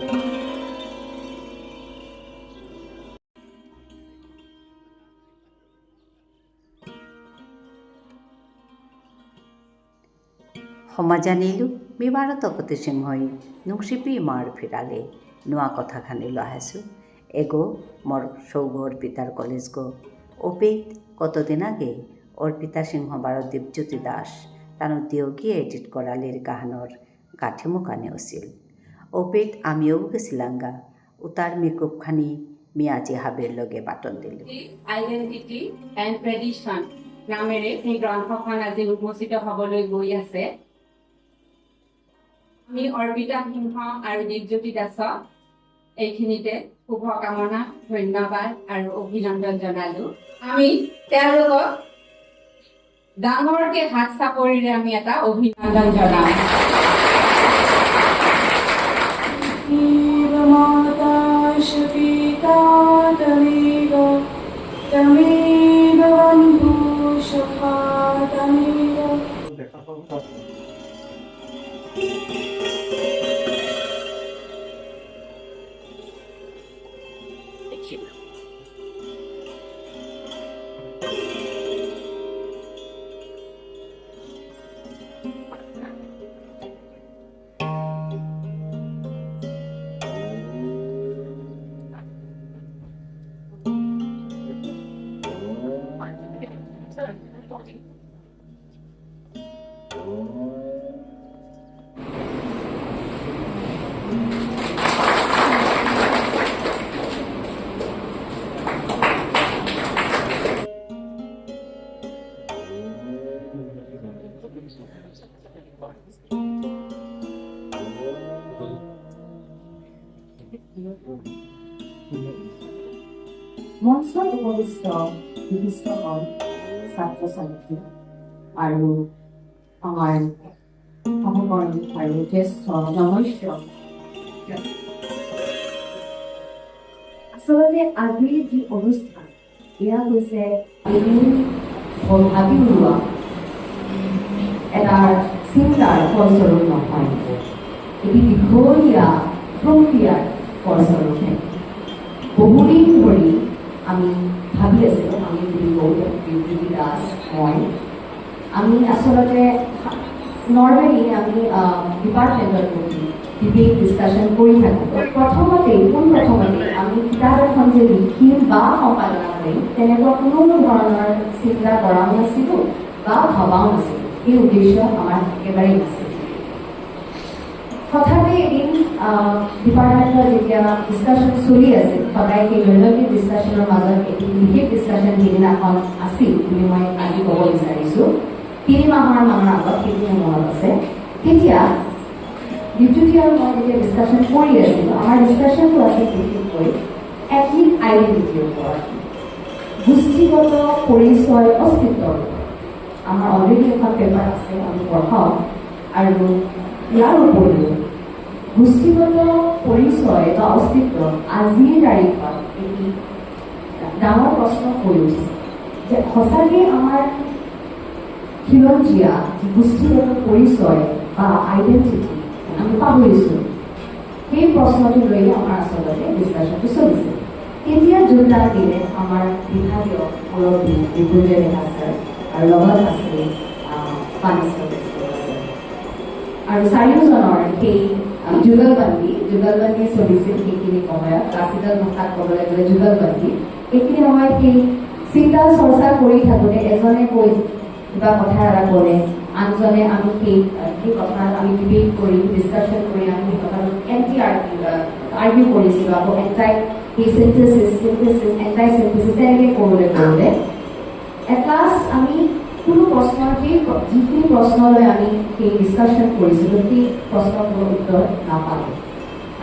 সমাজানিলু মিবাৰতপতি সিংহই নুংসিপি মাৰ ফিৰালে নোৱা কথাখানি লহাইছো এগো মোৰ সৌগ অৰ্পিতাৰ কলেজ গো অপিত কতদিন আগে অৰ্পিতা সিংহ বাৰ দীপজ্যোতি দাস তানো দিয়গিয়ে এডিট কৰা লিৰিকাহানৰ গাঁঠি আছিল। অপিত আমিও গেছিলাঙ্গা উতাৰ মেকআপখানি মিয়াজি হাবেৰ লগে button Dil. Identity and tradition নামেৰে সেই গ্ৰন্থখন আজি উন্মোচিত হ'বলৈ গৈ আছে। আমি অৰ্পিতা সিংহ আৰু দীপজ্যোতি দাসক এইখিনিতে শুভকামনা, ধন্যবাদ আৰু অভিনন্দন জনালো। আমি তেওঁলোকক ডাঙৰকে হাত চাপৰিৰে আমি এটা অভিনন্দন জনাম। মঞ্চত উপবিষ্ট বিশিষ্টসকল, ছাত্ৰ ছাত্ৰী আৰু আমাৰ সহকৰ্মী আৰু জ্যেষ্ঠ নমস্য। আচলতে আজিৰ যি অনুষ্ঠান, এয়া হৈছে ভাবি ওলোৱা এটা চিন্তাৰ ফলস্বৰূপ নহয়, এটি দীঘলীয়া প্ৰক্ৰিয়াৰ ফলস্বৰূপহে। বহুদিন ধৰি আমি ভাবি আছিলোঁ, আমি বুলি কওঁ দীপজ্যোতি দাস, মই, আমি আচলতে নৰ্মেলি আমি ডিপাৰ্টমেণ্টত বহি ডিবেট ডিছকাশ্যন কৰি থাকোঁ। প্ৰথমতেই পোনপ্ৰথমতে আমি কিতাপ এখন যে লিখিম বা সম্পাদনা কৰিম তেনেকুৱা কোনো ধৰণৰ চিন্তা কৰাও নাছিলোঁ বা ভবাও নাছিলোঁ। সেই উদ্দেশ্য আমাৰ একেবাৰেই নাছিল। হঠাতে এদিন ডিপাৰ্টমেণ্টত যেতিয়া ডিছকাশ্যন চলি আছিল, সদায় সেই দৈনন্দিন ডিছকাশ্যনৰ মাজত এটি বিশেষ ডিছকাশ্যন সেইদিনাখন আছিল বুলি মই আজি ক'ব বিচাৰিছোঁ। 3 মাহৰ মানৰ আগত, সেইটো মোৰ মনত আছে। তেতিয়া দীপজ্যোতি আৰু মই যেতিয়া ডিছকাশ্যন কৰি আছিলোঁ, আমাৰ ডিছকাশ্যনটো আছিল বিশেষকৈ এথনিক আইডেণ্টিটিৰ ওপৰত, গোষ্ঠীগত পৰিচয় অস্তিত্বৰ ওপৰত। আমাৰ অলৰেডি এখন পেপাৰ আছে, আমি পঢ়াওঁ। আৰু ইয়াৰ উপৰিও গোষ্ঠীগত পৰিচয় বা অস্তিত্ব আজিৰ তাৰিখত এটি ডাঙৰ প্ৰশ্ন হৈ উঠিছে যে সঁচাকৈ আমাৰ খিলঞ্জীয়া যি গোষ্ঠীগত পৰিচয় বা আইডেণ্টিটি আমি পাহৰিছোঁ। সেই প্ৰশ্নটো লৈ আমাৰ আচলতে ডিছকাশ্যনটো চলিছে। তেতিয়া যোগদান দিলে আমাৰ বিভাগীয় মুৰব্বী ৰিপুঞ্জয় ডেকা ছাৰ আৰু লগত আছে পানেশ্বৰ আছে আৰু চাৰিওজনৰ সেই যুগলবন্দী চলিছিল সেইখিনি সময়ত। ক্লাছিকেল ভাষাত ক'বলৈ গ'লে যুগলবন্দী। সেইখিনি সময়ত সেই চিন্তা চৰ্চা কৰি থাকোঁতে এজনে কৈ কিবা কথা এটা ক'লে, আনজনে আমি সেই কথা আমি ডিবেট কৰি ডিছকাশ্যন কৰি আমি সেই কথাটো এণ্টি আৰ্গিউ কৰিছিলোঁ, আকৌ এণ্টাই সেই চিন্থেচিছ এণ্টাই চিন্থেচিছ তেনেকৈ কৰোঁতে কৰোঁতে এট লাষ্ট আমি কোনো প্ৰশ্নৰ সেই যিখিনি প্ৰশ্নলৈ আমি সেই ডিছকাশ্যন কৰিছিলোঁ সেই প্ৰশ্নৰ কোনো উত্তৰ নাপালোঁ।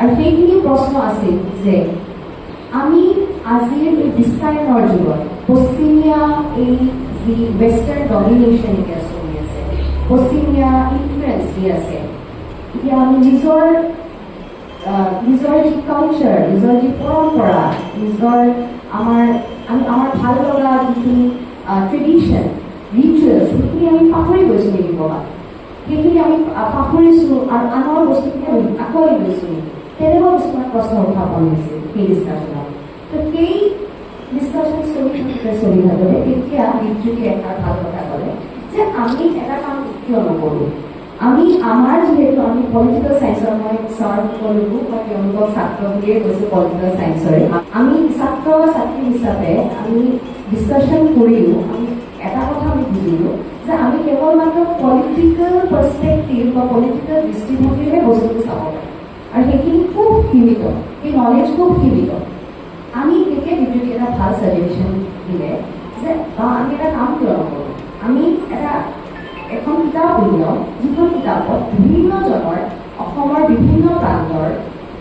আৰু সেইখিনি প্ৰশ্ন আছিল যে আমি আজিৰ এই বিশ্বায়নৰ যুগত পশ্চিমীয়া এই যি ৱেষ্টাৰ্ণ ডমিনেশ্যন এতিয়া চলি আছে, পশ্চিমীয়া ইনফ্লুৱেঞ্চ যি আছে, এতিয়া আমি নিজৰ নিজৰ যি কালচাৰ, নিজৰ যি পৰম্পৰা, নিজৰ আমাৰ আমি আমাৰ ভাল লগা যিখিনি ট্ৰেডিশ্যন, ৰিচুৱেলছ, সেইখিনি আমি পাহৰি গৈছোঁ নেকি ক'ৰবাত? সেইখিনি আমি পাহৰিছোঁ আৰু আনৰ বস্তুখিনি আমি আঁকোৱালি লৈছোঁ নেকি? তেনেকুৱা কিছুমান প্ৰশ্ন উত্থাপন হৈছিল সেই ডিছকাশ্যনত। তো সেই ডিছকাশ্যন চলি থাকোঁতে তেতিয়া বিদ্যুতে এষাৰ ভাল কথা ক'লে যে আমি এটা কাম কিয় নকৰোঁ? আমি আমাৰ যিহেতু আমি পলিটিকেল চায়েন্সৰ, মই ছাৰ সকলোকো, মই তেওঁলোকক ছাত্ৰ বুলিয়ে কৈছোঁ, পলিটিকেল চায়েন্সৰে আমি ছাত্ৰ ছাত্ৰী হিচাপে আমি ডিছকাশ্যন কৰিও আমি এটা কথা আমি বুজিলোঁ যে আমি কেৱল মাত্ৰ পলিটিকেল পাৰ্চপেক্টিভ বা পলিটিকেল দৃষ্টিভংগীৰহে বস্তুটো চাব পাৰোঁ আৰু সেইখিনি খুব সীমিত, সেই নলেজ খুব সীমিত। আমি তেতিয়া বিদ্যুতে এটা ভাল ছাজেশ্যন দিলে যে বা আমি এটা কাম কিয় নকৰোঁ? আমি এখন কিতাপ উলিয়াওঁ, যিখন কিতাপত বিভিন্নজনৰ, অসমৰ বিভিন্ন প্ৰান্তৰ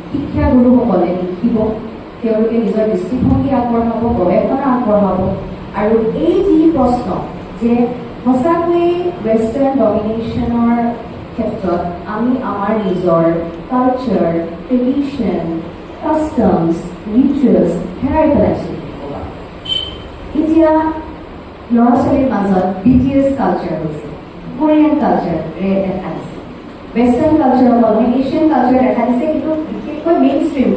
শিক্ষাগুৰুসকলে লিখিব, তেওঁলোকে নিজৰ দৃষ্টিভংগী আগবঢ়াব, গৱেষণা আগবঢ়াব আৰু এই যি প্ৰশ্ন যে সঁচাকৈয়ে ৱেষ্টাৰ্ণ ডমিনেশ্যনৰ ক্ষেত্ৰত আমি আমাৰ নিজৰ কালচাৰ, ট্ৰেডিশ্যন, কাষ্টমছ, ৰিচুৱেলছ হেৰাই পেলাইছোঁ। এতিয়া ল'ৰা ছোৱালীৰ মাজত বিটিএছ কালচাৰ হৈছে, কোৰিয়ান কালচাৰে দেখা দিছে, ৱেষ্টাৰ্ণ কালচাৰৰ মানে এছিয়ান কালচাৰ দেখা দিছে, কিন্তু বিশেষকৈ মেইন ষ্ট্ৰীম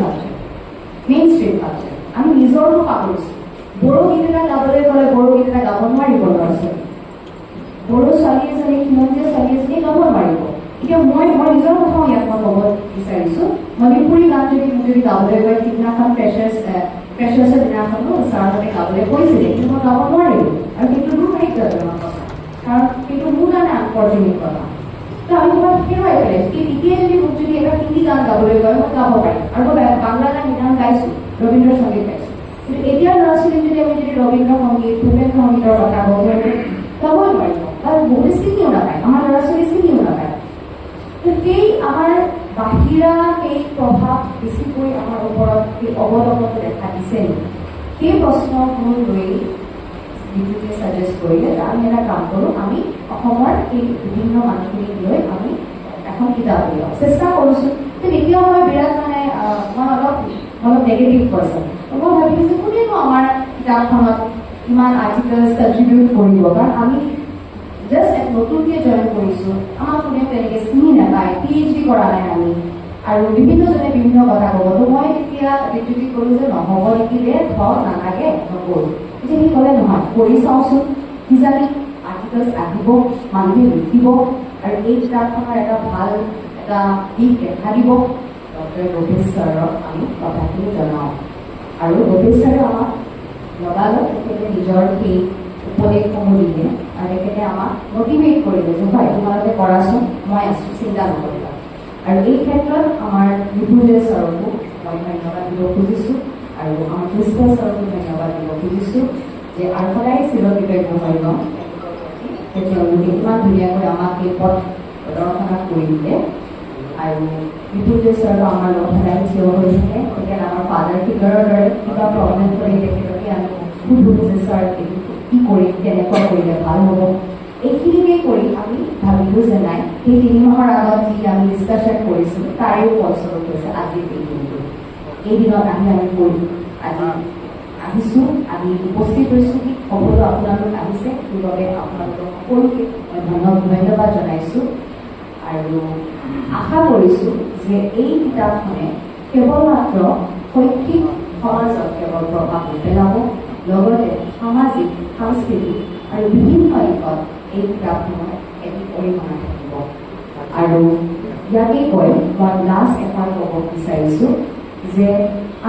কালচাৰ আমি নিজৰটো পাহৰিছোঁ। বড়ো গীত এটা গাবলৈ ক'লে বড়ো গীত এটা গাব নোৱাৰিব ল'ৰা ছোৱালী। বড়ো ছোৱালী এজনী, খিলঞ্জীয়া ছোৱালী এজনী গাব নোৱাৰিব। এতিয়া মই নিজৰ কথাও ইয়াত মই ক'ব বিচাৰিছোঁ। মণিপুৰী গান যদি মোক যদি গাবলৈ কয়, সিদিনাখন ফ্ৰেচাৰ্ছৰ দিনাখনো ছাৰহঁতে গাবলৈ কৈছিলে, কিন্তু মই গাব নোৱাৰিলোঁ আৰু সেইটো দুৰ্ভাগ্যজনক কথা, কাৰণ সেইটো মোৰ কাৰণে আনফৰ্চুনেট কথা। তো আমি ক'ৰবাত হেৰুৱাই পেলাইছোঁ। কিন্তু এতিয়া যদি মোক যদি এটা হিন্দী গান গাবলৈ কয়, মই গাব পাৰিম আৰু মই বাংলা গান সিদিনাখন গাইছোঁ, ৰবীন্দ্ৰ সংগীত গাইছোঁ। কিন্তু এতিয়া ল'ৰা ছোৱালীক যদি আমি যদি ৰবীন্দ্ৰ সংগীত, ভূপেন্দ্ৰ সংগীতৰ কথা কওঁ, তেওঁলোকে গাবই নোৱাৰিব বা বহুতে চিনিও নাপায়, আমাৰ ল'ৰা ছোৱালী চিনিও নাপায়। তো সেই আমাৰ বাহিৰা সেই প্ৰভাৱ বেছিকৈ আমাৰ ওপৰত সেই অৱদমনটো দেখা দিছে নেকি, সেই প্ৰশ্নবোৰ লৈ বিদ্যুতে ছাজেষ্ট কৰিলে যে আমি এটা কাম কৰোঁ, আমি অসমৰ এই বিভিন্ন মানুহখিনিক লৈ আমি এখন কিতাপ উলিয়াওঁ, চেষ্টা কৰোঁচোন। তেতিয়াও মই বিৰাট মানে মই অলপ অলপ নেগেটিভ পাৰ্চন। মই ভাবিলোঁ যে কোনেনো আমাৰ কিতাপখনত ইমান আৰ্টিকলছ কণ্ট্ৰিবিউট কৰিব, কাৰণ আমি জাষ্ট নতুনকৈ জইন কৰিছোঁ, আমাক কোনেও তেনেকৈ চিনি নাপায়, পিএইচডি কৰা নাই আমি আৰু বিভিন্নজনে বিভিন্ন কথা ক'ব। তো মই তেতিয়া বিদ্যুতিক ক'লোঁ যে নহ'ব নেকি দে, থ, নালাগে, নকৰোঁ। তেতিয়া সি ক'লে, নহয়, কৰি চাওঁচোন, কিজানি আৰ্টিকলছ আহিব, মানুহে লিখিব আৰু এই কিতাপখনৰ এটা ভাল এটা দিশ দেখা দিব। ডক্টৰ গভীৰ ছাৰক আমি কথাখিনি জনাওঁ আৰু গভীৰ ছাৰে আমাক লগালগ তেখেতে নিজৰ সেই উপদেশসমূহ দিলে আৰু তেখেতে আমাক মটিভেট কৰিলে যে হয়, তোমালোকে কৰাচোন, মই আছোঁ, চিন্তা নকৰিবা। আৰু এই ক্ষেত্ৰত আমাৰ ৰিপুঞ্জয় ছাৰকো মই ধন্যবাদ দিব খুজিছোঁ আৰু আমাৰ প্ৰিন্সিপাল ছাৰকো ধন্যবাদ দিব খুজিছোঁ যে আৰু সদায় চিৰকৃতজ্ঞ হৈ ৰ'ম তেওঁলোকৰ প্ৰতি যে তেওঁলোকে ইমান ধুনীয়াকৈ আমাক এই পথ প্ৰদৰ্শনা কৰি দিলে। আৰু ৰিপুঞ্জয় ছাৰো আমাৰ লগত সদায় থিয় হৈ থাকে। তেখেত আমাৰ ফাদাৰ ফিগাৰৰ দৰে। কিবা প্ৰব্লেম কৰি তেখেতকে আমি সুধো যে ছাৰ, এইটো কি কৰিম, কেনেকুৱা কৰিলে ভাল হ'ব? এইখিনিকে কৰি আমি ভাবিলোঁ যে নাই, সেই 3 মাহৰ আগত যি আমি ডিছকাশ্যন কৰিছিলোঁ, তাৰেও ফলস্বৰূপ হৈছে আজিৰ এই দিনটো। এই দিনত আহি আমি কৰি আজি আহিছোঁ, আহি উপস্থিত হৈছোঁ। সকলো আপোনালোক আহিছে, সেইবাবে আপোনালোকক সকলোকে মই ধন্যবাদ জনাইছোঁ আৰু আশা কৰিছোঁ যে এই কিতাপখনে কেৱল মাত্ৰ শৈক্ষিক সমাজত কেৱল প্ৰভাৱ নেপেলাব, লগতে সামাজিক, সাংস্কৃতিক আৰু বিভিন্ন দিশত এই কিতাপখনৰ এটি অৰিহণা থাকিব। আৰু ইয়াকে কৈ মই লাষ্ট এষাৰ ক'ব বিচাৰিছোঁ যে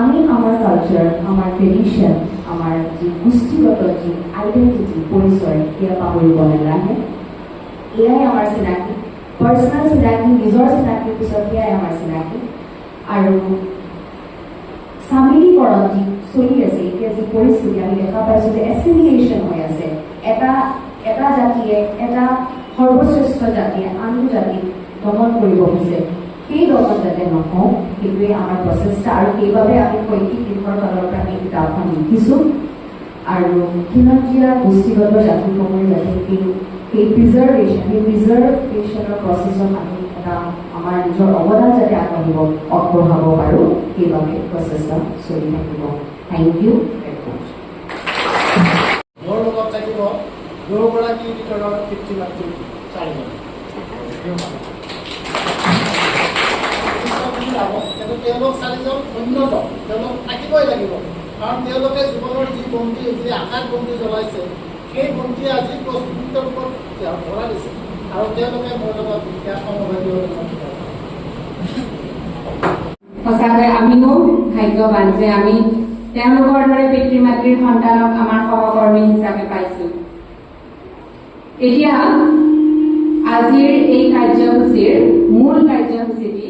আমি আমাৰ কালচাৰ, আমাৰ ট্ৰেডিশ্যন, আমাৰ যি গোষ্ঠীগত যি আইডেণ্টিটি, পৰিচয়, সেয়া পাহৰিব নালাগে। এয়াই আমাৰ চিনাকি, পাৰ্চনেল চিনাকি, নিজৰ চিনাকিৰ পিছত সেয়াই আমাৰ চিনাকি। আৰু চামিলীকৰণ যি চলি আছে এতিয়া, যি পৰিস্থিতি আমি দেখা পাইছোঁ যে এছিমিলেশ্যন হৈ আছে, এটা এটা জাতিয়ে, এটা সৰ্বশ্ৰেষ্ঠ জাতিয়ে আনটো জাতিক দমন কৰিব খোজে, সেই দমন যাতে নহওক, সেইটোৱে আমাৰ প্ৰচেষ্টা। আৰু সেইবাবে আমি শৈক্ষিক দিশৰ ফালৰ পৰা এই কিতাপখন লিখিছোঁ আৰু খিলঞ্জীয়া গোষ্ঠীগত জাতিসমূহ যাতে সেই প্ৰিজাৰ্ভেশ্যনৰ প্ৰচেছত আমি এটা আমাৰ নিজৰ অৱদান যাতে আগবঢ়াব পাৰোঁ, সেইবাবে প্ৰচেষ্টা চলি থাকিব। Thank you very much. মোৰ লগত থাকিব দুয়োগৰাকীৰ ভিতৰৰ পিতৃ মাতৃ চাৰিজন। তেখেতে তেওঁলোক চাৰিজন অন্যতম, তেওঁলোক থাকিবই লাগিব। কাৰণ তেওঁলোকে জীৱনৰ যি বন্তি, যি আশাৰ বন্তি জ্বলাইছে, সেই বন্তিয়ে আজি প্ৰস্ফুটিত ৰূপত ধৰা দিছে আৰু তেওঁলোকে মোৰ লগত ইয়াত সমভাগী। সঁচাকৈ আমিও ভাগ্যৱান যে আমি তেওঁলোকৰ দৰে পিতৃ মাতৃৰ সন্তানক আমাৰ সহকৰ্মী হিচাপে পাইছো। এতিয়া আজিৰ এই কাৰ্যসূচীৰ মূল কাৰ্যসূচীটি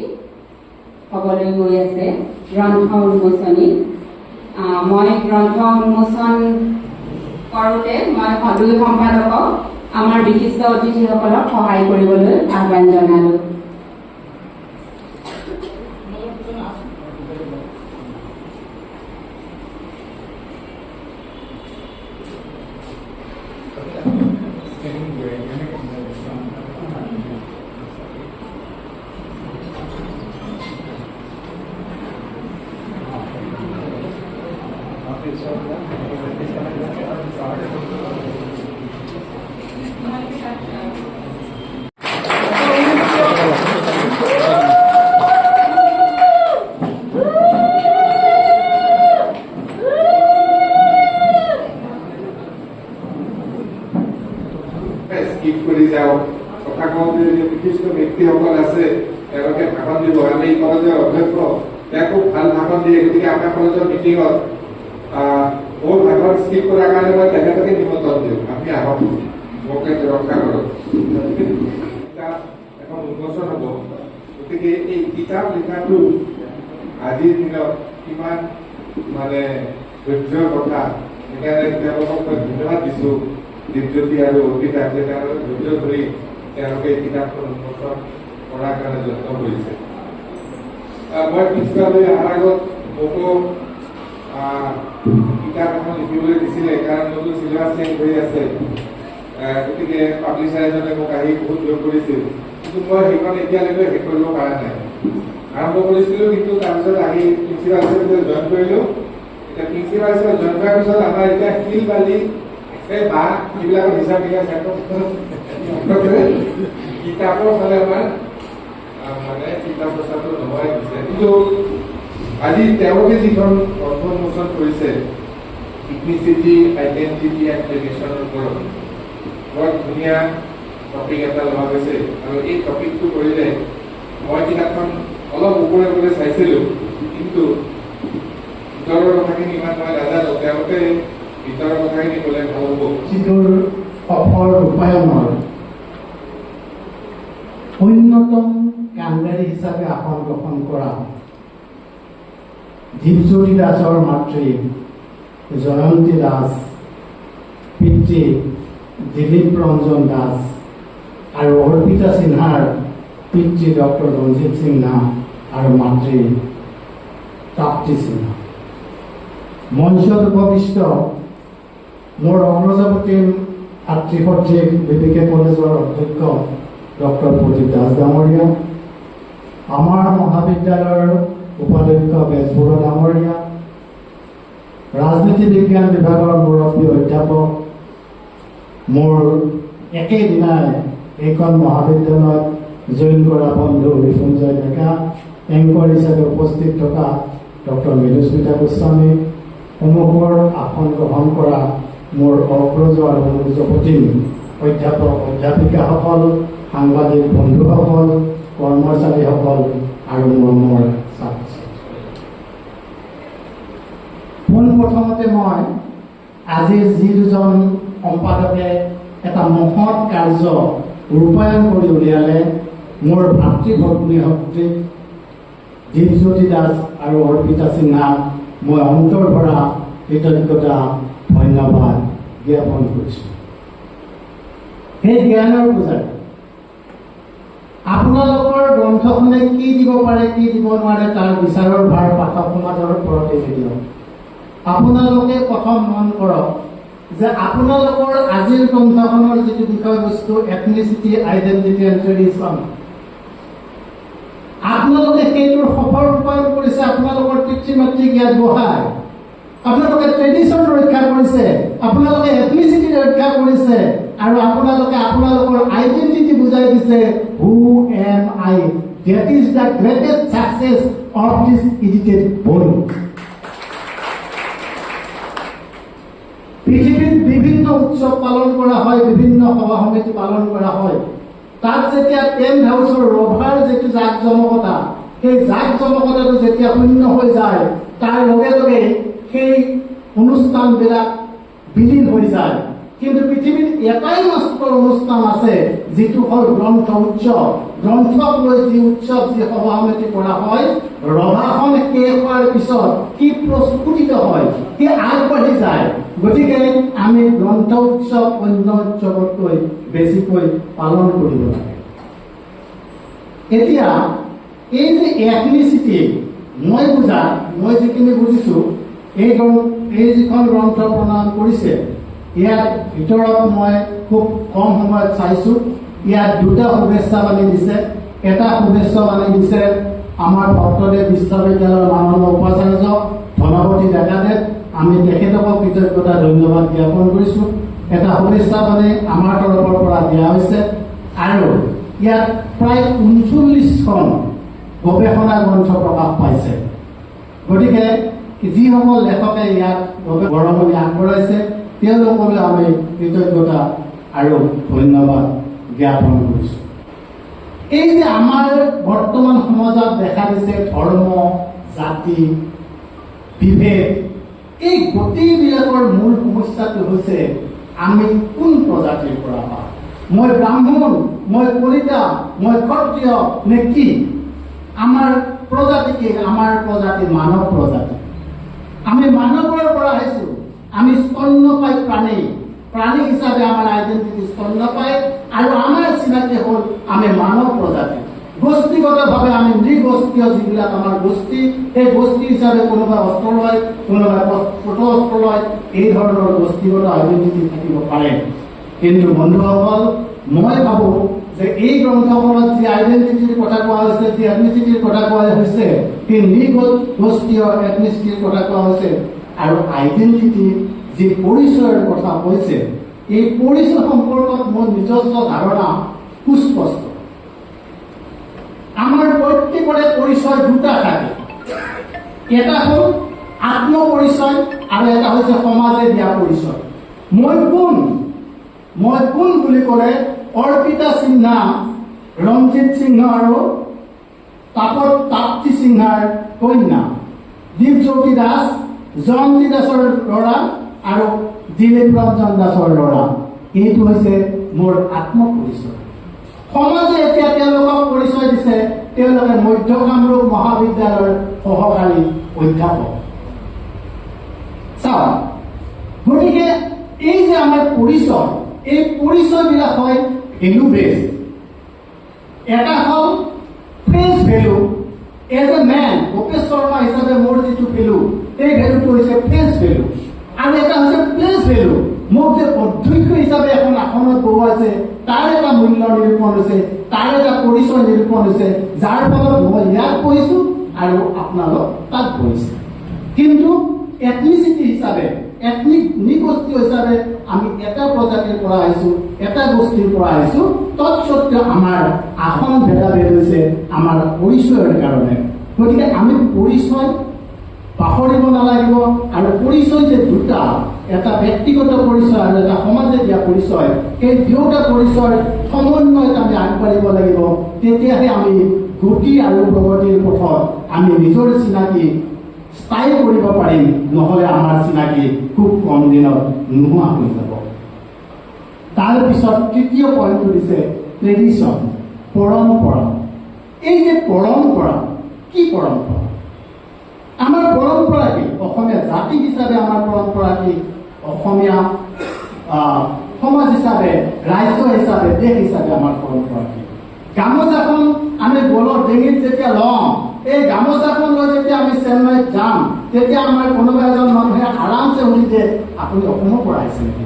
হ'বলৈ গৈ আছে গ্ৰন্থ উন্মোচনী। মই গ্ৰন্থ উন্মোচন কৰোঁতে মই দুই সম্পাদকক, আমাৰ বিশিষ্ট অতিথিসকলক সহায় কৰিবলৈ আহ্বান জনালো। স্কিপ কৰি যাওঁ। কথা কওঁতে যে বিশিষ্ট ব্যক্তিসকল আছে, তেওঁলোকে ভাষণ দিব। আমি কলেজৰ অধ্যক্ষ, তেওঁ খুব ভাল ভাষণ দিয়ে। গতিকে আমাৰ কলেজৰ মিটিঙত মোৰ ভাষণ স্কিপ কৰাৰ কাৰণে মই তেখেতকে নিমন্ত্ৰণ দিওঁ, আপুনি আহক, মোক ৰক্ষা কৰক। কিতাপ এখন উন্মোচন হ'ব। গতিকে এই কিতাপ লিখাটো আজিৰ দিনত কিমান মানে ধৈৰ্যৰ কথা, সেইকাৰণে তেওঁলোকক মই ধন্যবাদ দিছোঁ, দীপজ্যোতি আৰু অৰ্পিতাক, যে তেওঁলোকে ধৈৰ্য ধৰি তেওঁলোকে এই কিতাপখন উন্মোচন কৰাৰ কাৰণে যত্ন কৰিছে। মই প্ৰিন্সিপাল হৈ অহাৰ আগত মোকো কিতাপ এখন লিখিবলৈ দিছিলে, কাৰণ নতুন চিলেবাছ চেঞ্জ হৈ আছে। গতিকে পাব্লিচাৰ এজনে মোক আহি বহুত জোৰ কৰিছিল, কিন্তু মই সেইখন এতিয়ালৈকে শেষ কৰিব পৰা নাই। আৰম্ভ কৰিছিলোঁ, কিন্তু তাৰপিছত আহি প্ৰিন্সিপাল হিচাপে জইন কৰিলোঁ। এতিয়া প্ৰিন্সিপাল হিচাপে জইন কৰাৰ পিছত আমাৰ এতিয়া শিল বালি এই বাঁহ এইবিলাকৰ হিচাপ নিকাচ কিতাপৰ ফালে আমাৰ মানে চিন্তা চৰ্চাটো নোহোৱাই গৈছে। কিন্তু আজি তেওঁলোকে যিখন গ্ৰন্থ উন্মোচন কৰিছে ইথনিচিটি, আইডেণ্টিটি এণ্ড ট্ৰেডিশ্যনৰ ওপৰত, বৰ ধুনীয়া টপিক এটা লোৱা গৈছে। আৰু এই টপিকটো কৰিলে মই কিতাপখন অলপ ওপৰে ওপৰে চাইছিলোঁ, কিন্তু ভিতৰৰ কথাখিনি ইমান মই নাজানো। তেওঁলোকে ভিতৰৰ কথাখিনি ক'লে ভাল হ'ব। যিটোৰ সফল ৰূপায়ণৰ অন্যতম কাণ্ডাৰী হিচাপে আসন গ্ৰহণ কৰা দীপজ্যোতি দাসৰ মাতৃ জয়ন্তী দাস, পিতৃ দিলীপ ৰঞ্জন দাস আৰু অৰ্পিতা সিনহাৰ পিতৃ ডক্টৰ ৰঞ্জিত সিনহা আৰু মাতৃ প্ৰাপ্তি সিনহা। মঞ্চত উপবিষ্ট মোৰ অগ্ৰজাপতি ভাতৃসদৃশ বিবিকে কলেজৰ অধ্যক্ষ ডক্টৰ প্ৰদীপ দাস ডাঙৰীয়া, আমাৰ মহাবিদ্যালয়ৰ উপাধ্যক্ষ বেজবৰুৱা ডাঙৰীয়া, ৰাজনীতি বিজ্ঞান বিভাগৰ মুৰব্বী অধ্যাপক, মোৰ একেদিনাই এইখন মহাবিদ্যালয়ত জইন কৰা বন্ধু ৰিপুঞ্জয় ডেকা, এংকৰ হিচাপে উপস্থিত থকা ডক্টৰ মৃদুস্মিতা গোস্বামী, সন্মুখৰ আসন গ্ৰহণ কৰা মোৰ অগ্ৰজ আৰু অনুজপতিম অধ্যাপক অধ্যাপিকাসকল, সাংবাদিক বন্ধুসকল, কৰ্মচাৰীসকল আৰু মৰমৰ ছাত্ৰ ছাত্ৰী। পোনপ্ৰথমতে মই আজিৰ যি দুজন সম্পাদকে এটা মহৎ কাৰ্য ৰূপায়ণ কৰি উলিয়ালে, মোৰ ভাতৃ ভগ্নী সদৃশ দীপজ্যোতি দাস আৰু অৰ্পিতা সিনহাক মই অন্তৰ ভৰা কৃতজ্ঞতা ধন্যবাদ জ্ঞাপন কৰিছোঁ। সেই জ্ঞানৰ পূজাৰী আপোনালোকৰ গ্ৰন্থখনে কি দিব পাৰে কি দিব নোৱাৰে তাৰ বিচাৰৰ ভাৰ পাঠক সমাজৰ ওপৰতে নিদিয়ক। আপোনালোকে প্ৰথম মন কৰক যে আপোনালোকৰ আজিৰ গ্ৰন্থখনৰ যিটো বিষয়বস্তু এথনিচিটি, আইডেণ্টিটি এণ্ড ট্ৰেডিশ্যন, আপোনালোকে সেইটোৰ সফল ৰূপায়ণ কৰিছে। আপোনালোকৰ পিতৃ মাতৃক ইয়াত বহাই আপোনালোকে ট্ৰেডিশ্যন ৰক্ষা কৰিছে, আপোনালোকে এথনিচিটি ৰক্ষা কৰিছে আৰু আপোনালোকে আপোনালোকৰ আইডেণ্টিটি বুজাই দিছে, who am I. That is the greatest success of this edited volume. পৃথিৱীত বিভিন্ন উৎসৱ পালন কৰা হয়, বিভিন্ন সভা সমিতি পালন কৰা হয়। তাত যেতিয়া টেণ্ট হাউচৰ ৰভাৰ যিটো জাক জমকতা, সেই জাক জমকতাটো যেতিয়া শূন্য হৈ যায়, তাৰ লগে লগে সেই অনুষ্ঠানবিলাক বিলীন হৈ যায়। কিন্তু পৃথিৱীত এটাই মাত্ৰ অনুষ্ঠান আছে, যিটো হ'ল গ্ৰন্থ উৎসৱ। গ্ৰন্থক লৈ যি উৎসৱ, যি সভা সমিতি কৰা হয়, ৰভাখন শেষ হোৱাৰ পিছত কি প্ৰস্ফুটিত হয়, কি আগবাঢ়ি যায়। গতিকে আমি গ্ৰন্থ উৎসৱ অন্য উৎসৱতকৈ বেছিকৈ পালন কৰিব লাগে। এতিয়া এই যে এথনিচিটি, মই বুজা, মই যিখিনি বুজিছোঁ, এই যিখন গ্ৰন্থ প্ৰণয়ন কৰিছে, ইয়াৰ ভিতৰত মই খুব কম সময়ত চাইছোঁ। ইয়াত দুটা শুভেচ্ছা বাণী দিছে। এটা শুভেচ্ছা বাণী দিছে আমাৰ ভট্টদেৱ বিশ্ববিদ্যালয়ৰ মাননীয় উপাচাৰ্য ধনপতি ডেকাদেৱ, আমি তেখেতকো কৃতজ্ঞতা ধন্যবাদ জ্ঞাপন কৰিছোঁ। এটা শুভেচ্ছা বাণী আমাৰ তৰফৰ পৰা দিয়া হৈছে। আৰু ইয়াত প্ৰায় 39খন গৱেষণা গ্ৰন্থ প্ৰকাশ পাইছে। গতিকে যিসকল লেখকে ইয়াত বৰঙণি আগবঢ়াইছে, তেওঁলোকলৈ আমি কৃতজ্ঞতা আৰু ধন্যবাদ জ্ঞাপন কৰিছোঁ। এই যে আমাৰ বৰ্তমান সমাজত দেখা দিছে ধৰ্ম, জাতি, বিভেদ, এই গোটেইবিলাকৰ মূল সমস্যাটো হৈছে আমি কোন প্ৰজাতিৰ পৰা পাওঁ। মই ব্ৰাহ্মণ, মই কলিতা, মই ক্ষত্ৰিয় নে কি? আমাৰ প্ৰজাতি কি? আমাৰ প্ৰজাতি মানৱ প্ৰজাতি। আমি মানৱৰ পৰা আহিছোঁ। আমি স্তন্যপায়ী প্ৰাণী। প্ৰাণী হিচাপে আমাৰ আইডেণ্টিটি স্তন্যপায়ী আৰু আমাৰ চিনাকি হ'ল আমি মানৱ প্ৰজাতি। গোষ্ঠীগতভাৱে আমি নৃগোষ্ঠীয় যিবিলাক আমাৰ গোষ্ঠী, সেই গোষ্ঠী হিচাপে কোনোবাই অস্ত্ৰ লয়, কোনোবাই প্ৰটো অস্ত্ৰ লয়, এই ধৰণৰ গোষ্ঠীগত আইডেণ্টিটি থাকিব পাৰে। কিন্তু বন্ধুসকল, মই ভাবোঁ যে এই গ্ৰন্থখনত যি আইডেণ্টিটিৰ কথা কোৱা হৈছে, যি এথনিচিটিৰ কথা কোৱা হৈছে, সেই নৃগোষ্ঠীয় এথনিচিটিৰ কথা কোৱা হৈছে আৰু আইডেণ্টিটি যি পৰিচয়ৰ কথা কৈছে, এই পৰিচয় সম্পৰ্কত মোৰ নিজস্ব ধাৰণা সুস্পষ্ট। আমাৰ প্ৰত্যেকৰে পৰিচয় দুটা থাকে, এটা হ'ল আত্মপৰিচয় আৰু এটা হৈছে সমাজে দিয়া পৰিচয়। মই কোন, মই কোন বুলি ক'লে অৰ্পিতা সিনহা, ৰঞ্জিত সিংহ আৰু তাপ্তি সিনহাৰ কন্যা, দীপজ্যোতি দাস, জয়ন্তী দাসৰ ল'ৰা আৰু দিলীপ ৰঞ্জন দাসৰ ল'ৰা। এইটো হৈছে মোৰ আত্মপৰিচয়। সমাজে এতিয়া তেওঁলোকক পৰিচয় দিছে, তেওঁলোকে মধ্য কামৰূপ মহাবিদ্যালয়ৰ সহকাৰী অধ্যাপক। চাওক, গতিকে এই যে আমাৰ পৰিচয়, এই পৰিচয়বিলাক হয় ভেলু বেছ। এটা হ'ল face value, as a man Gopesh Sharma হিচাপে মোৰ যিটো ভেলু, সেই ভেলুটো হৈছে ফেচ ভেলু। আৰু এটা হৈছে প্লেচ ভেলু, মোক যে অধ্যক্ষ হিচাপে এখন আসনত বহুৱাইছে তাৰ এটা মূল্য নিৰূপণ হৈছে, তাৰ এটা পৰিচয় নিৰূপণ হৈছে, যাৰ ফলত মই ইয়াত বহিছোঁ আৰু আপোনালোক তাত বহিছে। কিন্তু এথনিচিটি হিচাপে, এথনিক নৃগোষ্ঠী হিচাপে আমি এটা প্ৰজাতিৰ পৰা আহিছোঁ, এটা গোষ্ঠীৰ পৰা আহিছোঁ। তৎসত্বেও আমাৰ আসন ভেদাভেদ হৈছে আমাৰ পৰিচয়ৰ কাৰণে। গতিকে আমি পৰিচয় পাহৰিব নালাগিব। আৰু পৰিচয় যে দুটা, এটা ব্যক্তিগত পৰিচয় আৰু এটা সমাজে দিয়া পৰিচয়, সেই দুয়োটা পৰিচয়ৰ সমন্বয়ত আমি আগবাঢ়িব লাগিব। তেতিয়াহে আমি গতি আৰু প্ৰগতিৰ পথত আমি নিজৰ চিনাকি স্থায়ী কৰিব পাৰিম, নহ'লে আমাৰ চিনাকি খুব কম দিনত নোহোৱা হৈ যাব। তাৰপিছত তৃতীয় পইণ্টটো দিছে ট্ৰেডিশ্যন, পৰম্পৰা। এই যে পৰম্পৰা, কি পৰম্পৰা? আমাৰ পৰম্পৰা কি? অসমীয়া জাতি হিচাপে আমাৰ পৰম্পৰা কি? অসমীয়া সমাজ হিচাপে, ৰাজ্য হিচাপে, দেশ হিচাপে আমাৰ পৰম্পৰা কি? গামোচাখন আমি গলৰ ডিঙিত যেতিয়া লওঁ, এই গামোচাখন লৈ যেতিয়া আমি চেন্নাইত যাম, তেতিয়া আমাৰ কোনোবা এজন মানুহে আৰামছে সুধি দিয়ে, আপুনি অসমৰ পৰা আহিছে নেকি?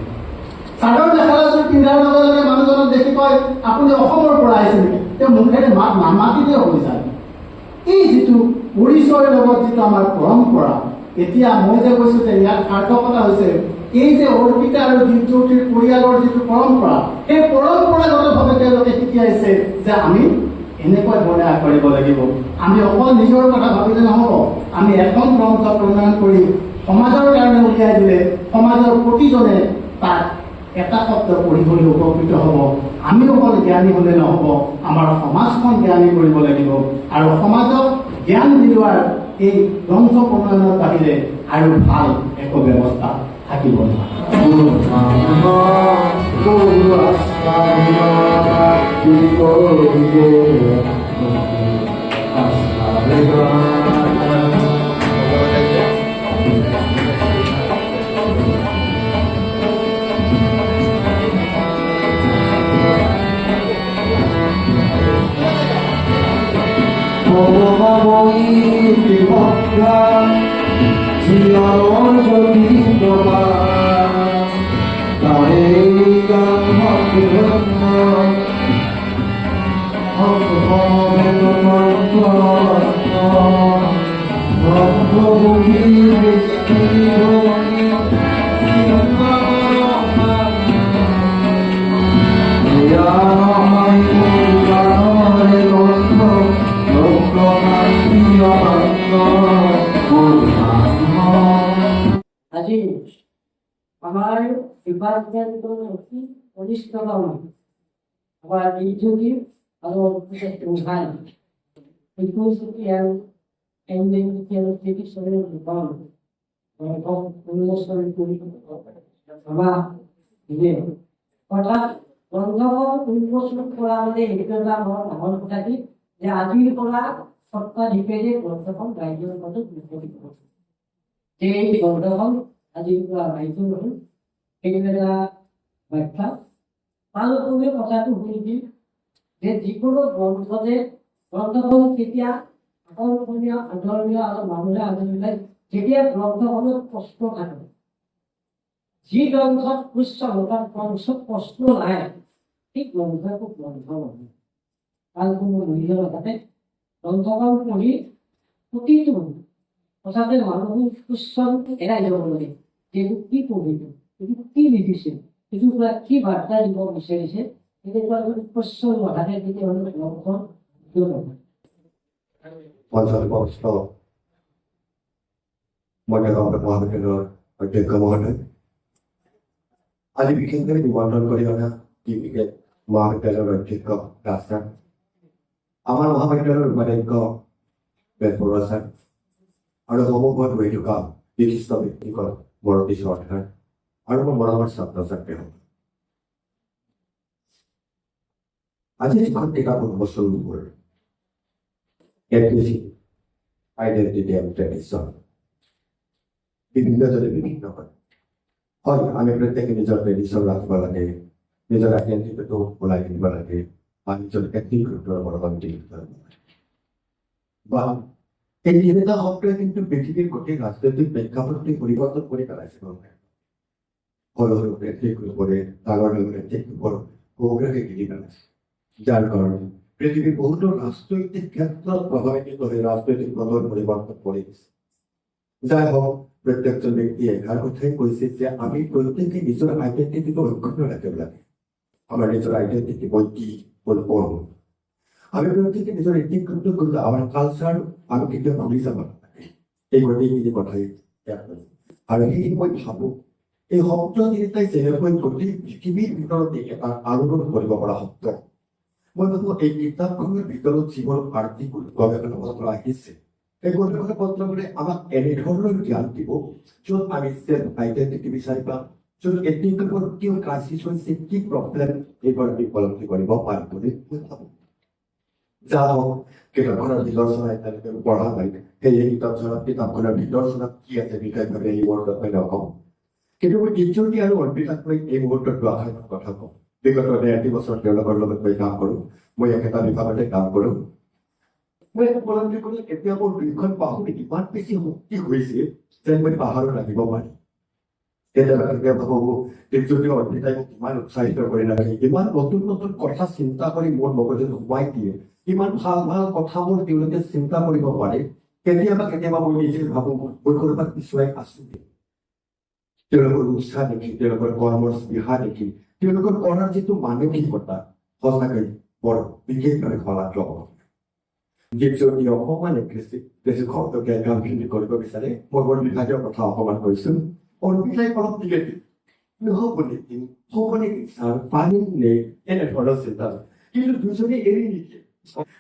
চাদৰ মেখেলাযোৰ পিন্ধাৰ লগে লগে মানুহজনক দেখি কয়, আপুনি অসমৰ পৰা আহিছে নেকি? তেওঁ মুখেৰে মাত নামাতিলেও হৈ যায়। এই যিটো পৰিচয়ৰ লগত যিটো আমাৰ পৰম্পৰা, এতিয়া মই যে কৈছোঁ যে ইয়াৰ সাৰ্থকতা হৈছে এই যে অৰ্পিতা আৰু দীপজ্যোতিৰ পৰিয়ালৰ যিটো পৰম্পৰা, সেই পৰম্পৰাগতভাৱে তেওঁলোকে শিকি আহিছে যে আমি এনেকুৱা ধৰণে আগবাঢ়িব লাগিব। আমি অকল নিজৰ কথা ভাবিলে নহ'ব, আমি এখন গ্ৰন্থ প্ৰণয়ন কৰি সমাজৰ কাৰণে উলিয়াই দিলে সমাজৰ প্ৰতিজনে তাক এটা শব্দ পঢ়ি হ'লেও উপকৃত হ'ব। আমি অকল জ্ঞানী হ'লে নহ'ব, আমাৰ সমাজখন জ্ঞানী কৰিব লাগিব আৰু সমাজক জ্ঞান দিলোৱাৰ এই গ্ৰন্থ প্ৰণয়নৰ বাহিৰে আৰু ভাল একো ব্যৱস্থা থাকিব নোৱাৰে। আজি আমাৰ ডিপাৰ্টমেণ্টৰ অতি কনিষ্ঠতম আমাৰ বিদ্যুতি আৰু আৰু উন্মোচন কৰি আমাক দিলে। অৰ্থাৎ গ্ৰন্থখন উন্মোচন কৰা মানে এইটো এটা আমাৰ ডাঙৰ কথা কি যে আজিৰ পৰা সত্ৰাধিকাৰীয়ে গ্ৰন্থখন ৰাইজৰ মাজত মুকলি কৰিব। যে এই গ্ৰন্থখন আজিৰ পৰা ৰাইজৰ হ'ল, সেইটো এটা ব্যাখ্যা। তাৰোপৰি কথাটো শুনিছিল যে যিকোনো গ্ৰন্থতে গ্ৰন্থখন কেতিয়া আকৰ্ষণীয়, আদৰণীয় আৰু মানুহে আদৰি লয় যেতিয়া গ্ৰন্থখনত প্ৰশ্ন থাকে। যি গ্ৰন্থত উচ্চ অৰ্থাৎ প্ৰশ্ন নাই, সেই গ্ৰন্থ একো গ্ৰন্থ নহয়, তাৰ কোনো মূল্য নাথাকে। গ্ৰন্থখন পঢ়ি প্ৰতিটো কথাতে মানুহৰ কুৱেশ্যন এৰাই যাব লাগে যে এইটো কি পঢ়িলো, এইটো কি লিখিছে, এইটোৰ পৰা কি বাৰ্তা দিব বিচাৰিছে, তেনেকুৱা যদি কুৱেশ্যন নাথাকে তেতিয়াহ'লে গ্ৰন্থখন কিয় নহয়। পঞ্চায়ত মহাবিদ্যালয়ৰ অধ্যক্ষ মহোদয়, আজি বিশেষভাৱে নিমন্ত্ৰণ কৰি অনা বিশেষ মহাবিদ্যালয়ৰ অধ্যক্ষ দাস ছাৰ, আমাৰ মহাবিদ্যালয়ৰ উপাধ্যক্ষ বেজবৰুৱা ছাৰ আৰু সন্মুখত ৰৈ থকা বিশিষ্ট ব্যক্তিগত মৰতী চৰকাৰ আৰু মোৰ মৰমৰ ছাত্ৰ ছাত্ৰীসকল, আজি যিখন কিতাপ উন্মোচন হ'ল আইডেণ্টিটি এণ্ড ট্ৰেডিশ্যন, বিভিন্নজনে বিভিন্ন হয়। হয়, আমি প্ৰত্যেকে নিজৰ ট্ৰেডিশ্যন ৰাখিব লাগে, নিজৰ আইডেণ্টিটিটো ওলাই আনিব লাগে বা নিজৰ এথনিক গ্ৰুপৰ বলৱন্তী বা এই তিনিটা শব্দই কিন্তু পৃথিৱীৰ গোটেই ৰাজনৈতিক প্ৰেক্ষাপটটো পৰিৱৰ্তন কৰি পেলাইছে। সৰু সৰু এথনিক গ্ৰুপৰে ডাঙৰ ডাঙৰ এথনিক গ্ৰুপৰ বহুবিলাকে গিৰি পেলাইছে, যাৰ কাৰণে পৃথিৱীৰ বহুতো ৰাজনৈতিক ক্ষেত্ৰত প্ৰভাৱিত হৈ ৰাজনৈতিক পথৰ পৰিৱৰ্তন কৰি দিছে। যাই হওক, প্ৰত্যেকজন ব্যক্তিয়ে এষাৰ কথাই কৈছে যে আমি প্ৰত্যেকে নিজৰ আইডেণ্টিটিটো অক্ষুণ্ণ ৰাখিব লাগে। আমাৰ নিজৰ আইডেণ্টিটি মই কি, মই কোন, আমি প্ৰত্যেকে নিজৰ এথনিক গ্ৰুপটো কিন্তু আমাৰ কালচাৰ আমি কেতিয়াও ভুলি যাব নালাগে। এই গোটেইখিনি কথাই ইয়াত কৈছে। আৰু সেই মই ভাবোঁ এই শব্দ তিনিটাই যেনেকৈ গোটেই পৃথিৱীৰ ভিতৰতে এটা আলোড়ন কৰিব পৰা শব্দ, মই ভাবোঁ এই কিতাপখনৰ ভিতৰত যিবোৰ আৰ্থিক গৱেষণা পত্ৰ আহিছে, এই গৱেষণা পত্ৰবোৰে আমাক এনেধৰণৰ জ্ঞান দিব য'ত আমি চেল্ফ আইডেণ্টিটি বিচাৰি পাম, য'ত এথনিক গ্ৰুপৰ কিয় ক্ৰাইচিছ হৈছে, কি প্ৰব্লেম, এইবোৰ আমি উপলব্ধি কৰিব পাৰিম বুলি মই ভাবোঁ। যা হওক, কিতাপখনৰ ভিতৰচৰা এতিয়ালৈকে পঢ়া নাই, সেয়ে কিতাপখনৰ ভিতৰচৰাত কি আছে বিশেষভাৱে এই মুহূৰ্তত মই নকওঁ। কিন্তু মই দীপজ্যোতি আৰু অৰ্পিতাক লৈ এই মুহূৰ্তত দুআষাৰ কথা কওঁ। বিগত 1.5 বছৰ তেওঁলোকৰ লগত মই কাম কৰোঁ, মই একেটা বিভাগতে কাম কৰোঁ। মই এটা উপলব্ধি কৰিলোঁ, এতিয়া মোৰ দুইখন বাহুত ইমান বেছি শক্তি হৈছে যেন মই পাহাৰত লাগিব পাৰিম। কেতিয়াবা কেতিয়াবা ভাবোঁ দীপজ্যোতি অৰ্পিতাই মোক ইমান উৎসাহিত কৰি ৰাখে, ইমান নতুন নতুন কথা চিন্তা কৰি মোৰ মগজুত সোমাই দিয়ে, ইমান ভাল ভাল কথাবোৰ তেওঁলোকে চিন্তা কৰিব পাৰে। কেতিয়াবা কেতিয়াবা মই নিজে ভাবোঁ মই ক'ৰবাত পিছুৱাই আছো। তেওঁলোকৰ উৎসাহ দেখি, তেওঁলোকৰ কৰ্মৰ স্পৃহা দেখি, তেওঁলোকৰ কৰাৰ যিটো মানসিকতা, সঁচাকৈ বৰ বিশেষভাৱে শলাগ ল'ব। দীপজ্যোতি অকণমান এগ্ৰেছিভ, বেছি খৰতকীয়া কামখিনি কৰিব বিচাৰে। মই বৰ বিভাগীয় কথা অকণমান কৈছোঁ। অৰ্পিতাই অলপ নিগেটিভ, নহ'ব নেকি, হ'ব নেকি ছাৰ, পাৰিম নে, এনেধৰণৰ চিন্তা। কিন্তু দুজনে এৰি নিদিয়ে।